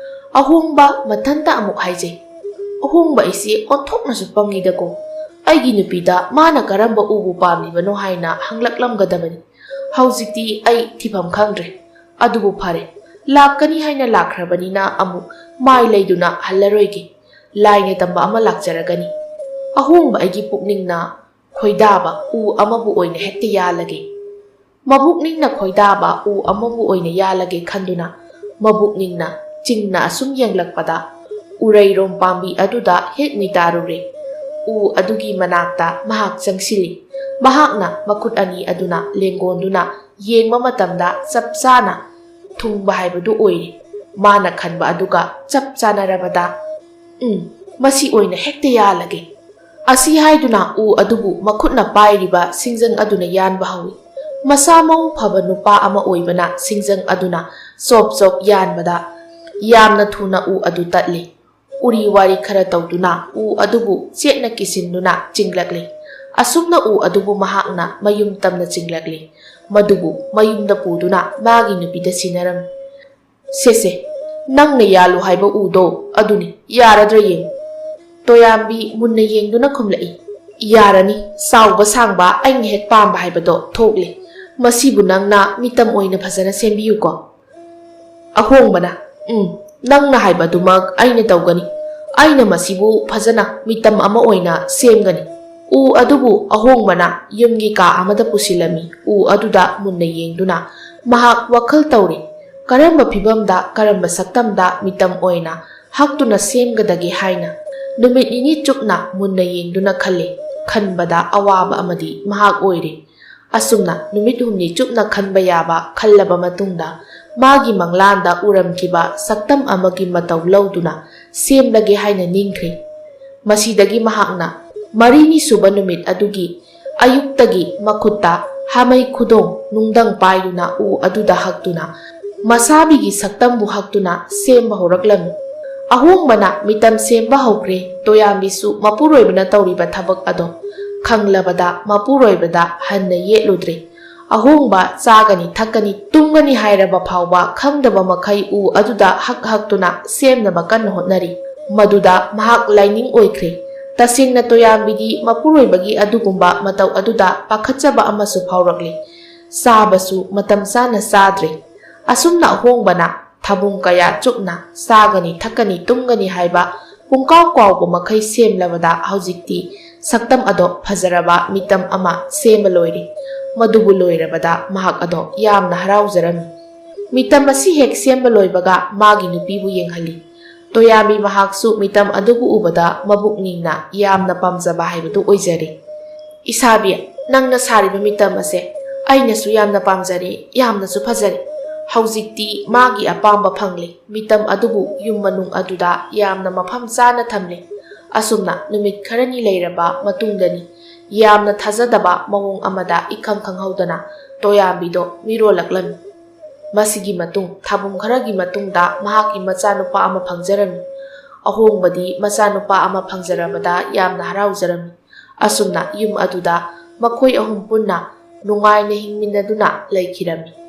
ꯑꯍꯣꯡꯕ ꯃꯊꯟꯇ ꯑꯃꯨꯛ ꯍꯥꯏꯖꯩ, "ꯑꯍꯣꯡꯕ ꯑꯩꯁꯦ ꯑꯣꯟꯊꯣꯛꯅꯁꯨ ꯄꯪꯉꯤꯗꯀꯣ꯫ ꯑꯩꯒꯤ ꯅꯨꯄꯤꯗ ꯃꯥꯅ ꯀꯔꯝꯕ ꯎꯕꯨ ꯄꯥꯝꯂꯤꯕꯅꯣ ꯍꯥꯏꯅ ꯍꯪꯂꯛꯂꯝꯒꯗꯕꯅꯤ꯫ ꯍꯧꯖꯤꯛꯇꯤ ꯑꯩ ꯊꯤꯐꯝ ꯈꯪꯗ꯭ꯔꯦ꯫ ꯑꯗꯨꯕꯨ ꯐꯔꯦ, ꯂꯥꯛꯀꯅꯤ ꯍꯥꯏꯅ ꯂꯥꯛꯈ꯭ꯔꯕꯅꯤꯅ ꯑꯃꯨꯛ ꯃꯥꯏ ꯂꯩꯗꯨꯅ ꯍꯜꯂꯔꯣꯏꯒꯦ꯫ ꯂꯥꯏꯅ ꯇꯝꯕ ꯑꯃ ꯂꯥꯛꯆꯔꯒꯅꯤ꯫ ꯑꯍꯣꯡꯕ ꯑꯩꯒꯤ ꯄꯨꯛꯅꯤꯡꯅ ꯈꯣꯏꯗꯥꯕ ꯎ ꯑꯃꯕꯨ ꯑꯣꯏꯅ ꯍꯦꯛꯇ ꯌꯥꯜꯂꯒꯦ꯫ ꯃꯕꯨꯛꯅꯤꯡꯅ ꯈꯣꯏꯗꯥꯕ ꯎ ꯑꯃꯕꯨ ꯑꯣꯏꯅ ꯌꯥꯜꯂꯒꯦ" ꯈꯟꯗꯨꯅ ꯃꯕꯨꯛꯅꯤꯡꯅ ꯆꯤꯡꯅ ꯑꯁꯨꯝ ꯌꯦꯡꯂꯛꯄꯗ ꯎꯔꯩꯔꯣꯝ ꯄꯥꯝꯕꯤ ꯑꯗꯨꯗ ꯍꯦꯛ ꯃꯤꯇꯥꯔꯨꯔꯦ꯫ ꯎ ꯑꯗꯨꯒꯤ ꯃꯅꯥꯛꯇ ꯃꯍꯥꯛ ꯆꯪꯁꯤꯜꯂꯤ꯫ ꯃꯍꯥꯛꯅ ꯃꯈꯨꯠ ꯑꯅꯤ ꯑꯗꯨꯅ ꯂꯦꯡꯒꯣꯟꯗꯨꯅ ꯌꯦꯡꯕ ꯃꯇꯝꯗ ꯆꯞ ꯆꯥꯅ ꯊꯨꯡꯕ ꯍꯥꯏꯕꯗꯨ ꯑꯣꯏꯔꯦ꯫ ꯃꯥꯅ ꯈꯟꯕ ꯑꯗꯨꯒ ꯆꯞ ꯆꯥꯅꯔꯕꯗ, "ꯎꯝ, ꯃꯁꯤ ꯑꯣꯏꯅ ꯍꯦꯛꯇ ꯌꯥꯜꯂꯒꯦ꯫" ꯑꯁꯤ ꯍꯥꯏꯗꯨꯅ ꯎ ꯑꯗꯨꯕꯨ ꯃꯈꯨꯠꯅ ꯄꯥꯏꯔꯤꯕ ꯁꯤꯡꯖꯪ ꯑꯗꯨꯅ ꯌꯥꯟꯕ ꯍꯧꯏ꯫ ꯃꯁꯥ ꯃꯎ ꯐꯕ ꯅꯨꯄꯥ ꯑꯃ ꯑꯣꯏꯕꯅ ꯁꯤꯡꯖꯪ ꯑꯗꯨꯅ ꯆꯣꯞ ꯆꯣꯞ ꯌꯥꯟꯕꯗ ꯌꯥꯝꯅ ꯊꯨꯅ ꯎ ꯑꯗꯨ ꯇꯠꯂꯤ꯫ ꯎꯔꯤ ꯋꯥꯔꯤ ꯈꯔ ꯇꯧꯗꯨꯅ ꯎ ꯑꯗꯨꯕꯨ ꯆꯦꯠꯅ ꯀꯤꯁꯤꯟꯗꯨꯅ ꯆꯤꯡꯂꯛꯂꯤ꯫ ꯑꯁꯨꯝꯅ ꯎ ꯑꯗꯨꯕꯨ ꯃꯍꯥꯛꯅ ꯃꯌꯨꯝ ꯇꯝꯅ ꯆꯤꯡꯂꯛꯂꯤ꯫ ꯃꯗꯨꯕꯨ ꯃꯌꯨꯝꯗ ꯄꯨꯗꯨꯅ ꯃꯥꯒꯤ ꯅꯨꯄꯤꯗ ꯁꯤꯟꯅꯔꯝꯃꯤ꯫ "ꯁꯦ ꯁꯦ, "ꯅꯪꯅ ꯌꯥꯜꯂꯨ ꯍꯥꯏꯕ ꯎꯗꯣ ꯑꯗꯨꯅꯤ, ꯌꯥꯔꯗ꯭ꯔꯥ ꯌꯦꯡꯉꯨ꯫" ꯇꯣꯌꯥꯝꯕꯤ ꯃꯨꯟꯅ ꯌꯦꯡꯗꯨꯅ ꯈꯨꯝꯂꯛꯏ, "ꯌꯥꯔꯅꯤ, ꯆꯥꯎꯕ ꯁꯥꯡꯕ ꯑꯩꯅ ꯍꯦꯛ ꯄꯥꯝꯕ ꯍꯥꯏꯕꯗꯣ ꯊꯣꯛꯂꯦ꯫ ꯃꯁꯤꯕꯨ ꯅꯪꯅ ꯃꯤꯇꯝ ꯑꯣꯏꯅ ꯐꯖꯅ ꯁꯦꯝꯕꯤꯌꯨꯀꯣ꯫" ꯑꯍꯣꯡꯕꯅ, "ꯎꯝ, ꯅꯪꯅ ꯍꯥꯏꯕꯗꯨꯃꯛ ꯑꯩꯅ ꯇꯧꯒꯅꯤ꯫ ꯑꯩꯅ ꯃꯁꯤꯕꯨ ꯐꯖꯅ ꯃꯤꯇꯝ ꯑꯃ ꯑꯣꯏꯅ ꯁꯦꯝꯒꯅꯤ꯫" ꯎ ꯑꯗꯨꯕꯨ ꯑꯍꯣꯡꯕꯅ ꯌꯨꯝꯒꯤ ꯀꯥ ꯑꯃꯗ ꯄꯨꯁꯤꯜꯂꯝꯃꯤ꯫ ꯎ ꯑꯗꯨꯗ ꯃꯨꯟꯅ ꯌꯦꯡꯗꯨꯅ ꯃꯍꯥꯛ ꯋꯥꯈꯜ ꯇꯧꯔꯤ꯫ ꯀꯔꯝꯕ ꯐꯤꯕꯝꯗ, ꯀꯔꯝꯕ ꯁꯛꯇꯝꯗ ꯃꯤꯇꯝ ꯑꯣꯏꯅ ꯍꯛꯇꯨꯅ ꯁꯦꯝꯒꯗꯒꯦ ꯍꯥꯏꯅ ꯅꯨꯃꯤꯠ ꯅꯤꯅꯤ ꯆꯨꯞꯅ ꯃꯨꯟꯅ ꯌꯦꯡꯗꯨꯅ ꯈꯜꯂꯤ꯫ ꯈꯟꯕꯗ ꯑꯋꯥꯕ ꯑꯃꯗꯤ ꯃꯍꯥꯛ ꯑꯣꯏꯔꯤ꯫ ꯑꯁꯨꯝꯅ ꯅꯨꯃꯤꯠ ꯍꯨꯝꯅꯤ ꯆꯨꯞꯅ ꯈꯟꯕ ꯌꯥꯕ ꯈꯜꯂꯕ ꯃꯇꯨꯡꯗ, ꯃꯥꯒꯤ ꯃꯪꯂꯥꯟꯗ ꯎꯔꯝꯈꯤꯕ ꯁꯛꯇꯝ ꯑꯃꯒꯤ ꯃꯇꯧ ꯂꯧꯗꯨꯅ ꯁꯦꯝꯂꯒꯦ ꯍꯥꯏꯅ ꯅꯤꯡꯈ꯭ꯔꯦ꯫ ꯃꯁꯤꯗꯒꯤ ꯃꯍꯥꯛꯅ ꯃꯔꯤꯅꯤ ꯁꯨꯕ ꯅꯨꯃꯤꯠ ꯑꯗꯨꯒꯤ ꯑꯌꯨꯛꯇꯒꯤ ꯃꯈꯨꯠꯇ ꯍꯥꯃꯩ ꯈꯨꯗꯣꯡ ꯅꯨꯡꯗꯪ ꯄꯥꯏꯗꯨꯅ ꯎ ꯑꯗꯨꯗ ꯍꯛꯇꯨꯅ, ꯃꯁꯥꯕꯤꯒꯤ ꯁꯛꯇꯝꯕꯨ ꯍꯛꯇꯨꯅ ꯁꯦꯝꯕ ꯍꯧꯔꯛꯂꯝꯃꯤ꯫ ꯑꯍꯣꯡꯕꯅ ꯃꯤꯇꯝ ꯁꯦꯝꯕ ꯍꯧꯈ꯭ꯔꯦ꯫ ꯇꯣꯌꯥꯝꯕꯤꯁꯨ ꯃꯄꯨꯔꯣꯏꯕꯅ ꯇꯧꯔꯤꯕ ꯊꯕꯛ ꯑꯗꯣ ꯈꯪꯂꯕꯗ ꯃꯄꯨꯔꯣꯏꯕꯗ ꯍꯟꯅ ꯌꯦꯠꯂꯨꯗ꯭ꯔꯦ꯫ ꯑꯍꯣꯡꯕ ꯆꯥꯒꯅꯤ, ꯊꯛꯀꯅꯤ, ꯇꯨꯝꯒꯅꯤ ꯍꯥꯏꯔꯕ ꯐꯥꯎꯕ ꯈꯪꯗꯕ ꯃꯈꯩ ꯎ ꯑꯗꯨꯗ ꯍꯛ ꯍꯛꯇꯨꯅ ꯁꯦꯝꯅꯕ ꯀꯟꯅ ꯍꯣꯠꯅꯔꯤ꯫ ꯃꯗꯨꯗ ꯃꯍꯥꯛ ꯂꯥꯏꯅꯤꯡ ꯑꯣꯏꯈ꯭ꯔꯦ꯫ ꯇꯁꯦꯡꯅ ꯇꯣꯌꯥꯝꯕꯤꯗꯤ ꯃꯄꯨꯔꯣꯏꯕꯒꯤ ꯑꯗꯨꯒꯨꯝꯕ ꯃꯇꯧ ꯑꯗꯨꯗ ꯄꯥꯈꯠꯆꯕ ꯑꯃꯁꯨ ꯐꯥꯎꯔꯛꯂꯤ꯫ ꯆꯥꯕꯁꯨ ꯃꯇꯝ ꯆꯥꯅ ꯆꯥꯗ꯭ꯔꯦ꯫ ꯑꯁꯨꯝꯅ ꯑꯍꯣꯡꯕꯅ ꯊꯥꯕꯨꯡ ꯀꯌꯥ ꯆꯨꯞꯅ ꯆꯥꯒꯅꯤ, ꯊꯛꯀꯅꯤ, ꯇꯨꯝꯒꯅꯤ ꯍꯥꯏꯕ ꯄꯨꯡꯀꯥꯎ ꯀꯥꯎꯕ ꯃꯈꯩ ꯁꯦꯝꯂꯕꯗ ꯍꯧꯖꯤꯛꯇꯤ ꯁꯛꯇꯝ ꯑꯗꯣ ꯐꯖꯔꯕ ꯃꯤꯇꯝ ꯑꯃ ꯁꯦꯝꯕ ꯂꯣꯏꯔꯦ꯫ ꯃꯗꯨꯕꯨ ꯂꯣꯏꯔꯕꯗ ꯃꯍꯥꯛ ꯑꯗꯣ ꯌꯥꯝꯅ ꯍꯔꯥꯎꯖꯔꯝꯃꯤ꯫ ꯃꯤꯇꯝ ꯑꯁꯤ ꯍꯦꯛ ꯁꯦꯝꯕ ꯂꯣꯏꯕꯒ ꯃꯥꯒꯤ ꯅꯨꯄꯤꯕꯨ ꯌꯦꯡꯍꯜꯂꯤ꯫ ꯇꯣꯌꯥꯝꯕꯤ ꯃꯍꯥꯛꯁꯨ ꯃꯤꯇꯝ ꯑꯗꯨꯕꯨ ꯎꯕꯗ ꯃꯕꯨꯛꯅꯤꯡꯅ ꯌꯥꯝꯅ ꯄꯥꯝꯖꯕ ꯍꯥꯏꯕꯗꯨ ꯑꯣꯏꯖꯔꯦ꯫ "ꯏꯁꯥꯕꯤ, ꯅꯪꯅ ꯁꯥꯔꯤꯕ ꯃꯤꯇꯝ ꯑꯁꯦ ꯑꯩꯅꯁꯨ ꯌꯥꯝꯅ ꯄꯥꯝꯖꯔꯦ, ꯌꯥꯝꯅꯁꯨ ꯐꯖꯔꯦ꯫ ꯍꯧꯖꯤꯛꯇꯤ ꯃꯥꯒꯤ ꯑꯄꯥꯝꯕ ꯐꯪꯂꯦ꯫ ꯃꯤꯇꯝ ꯑꯗꯨꯕꯨ ꯌꯨꯝ ꯃꯅꯨꯡ ꯑꯗꯨꯗ ꯌꯥꯝꯅ ꯃꯐꯝ ꯆꯥꯅ ꯊꯝꯂꯦ꯫" ꯑꯁꯨꯝꯅ ꯅꯨꯃꯤꯠ ꯈꯔꯅꯤ ꯂꯩꯔꯕ ꯃꯇꯨꯡꯗꯅꯤ, ꯌꯥꯝꯅ ꯊꯥꯖꯗꯕ ꯃꯑꯣꯡ ꯑꯃꯗ ꯏꯈꯪ ꯈꯪꯍꯧꯗꯅ ꯇꯣꯌꯥꯝꯕꯤꯗꯣ ꯃꯤꯔꯣꯜꯂꯛꯂꯝꯃꯤ꯫ ꯃꯁꯤꯒꯤ ꯃꯇꯨꯡ ꯊꯥꯕꯨꯡ ꯈꯔꯒꯤ ꯃꯇꯨꯡꯗ ꯃꯍꯥꯛꯀꯤ ꯃꯆꯥꯅꯨꯄꯥ ꯑꯃ ꯐꯪꯖꯔꯝꯃꯤ꯫ ꯑꯍꯣꯡꯕꯗꯤ ꯃꯆꯥꯅꯨꯄꯥ ꯑꯃ ꯐꯪꯖꯔꯕꯗ ꯌꯥꯝꯅ ꯍꯔꯥꯎꯖꯔꯝꯃꯤ꯫ ꯑꯁꯨꯝꯅ ꯌꯨꯝ ꯑꯗꯨꯗ ꯃꯈꯣꯏ ꯑꯍꯨꯝ ꯄꯨꯟꯅ ꯅꯨꯡꯉꯥꯏꯅ ꯍꯤꯡꯃꯤꯟꯅꯗꯨꯅ ꯂꯩꯈꯤꯔꯝꯃꯤ꯫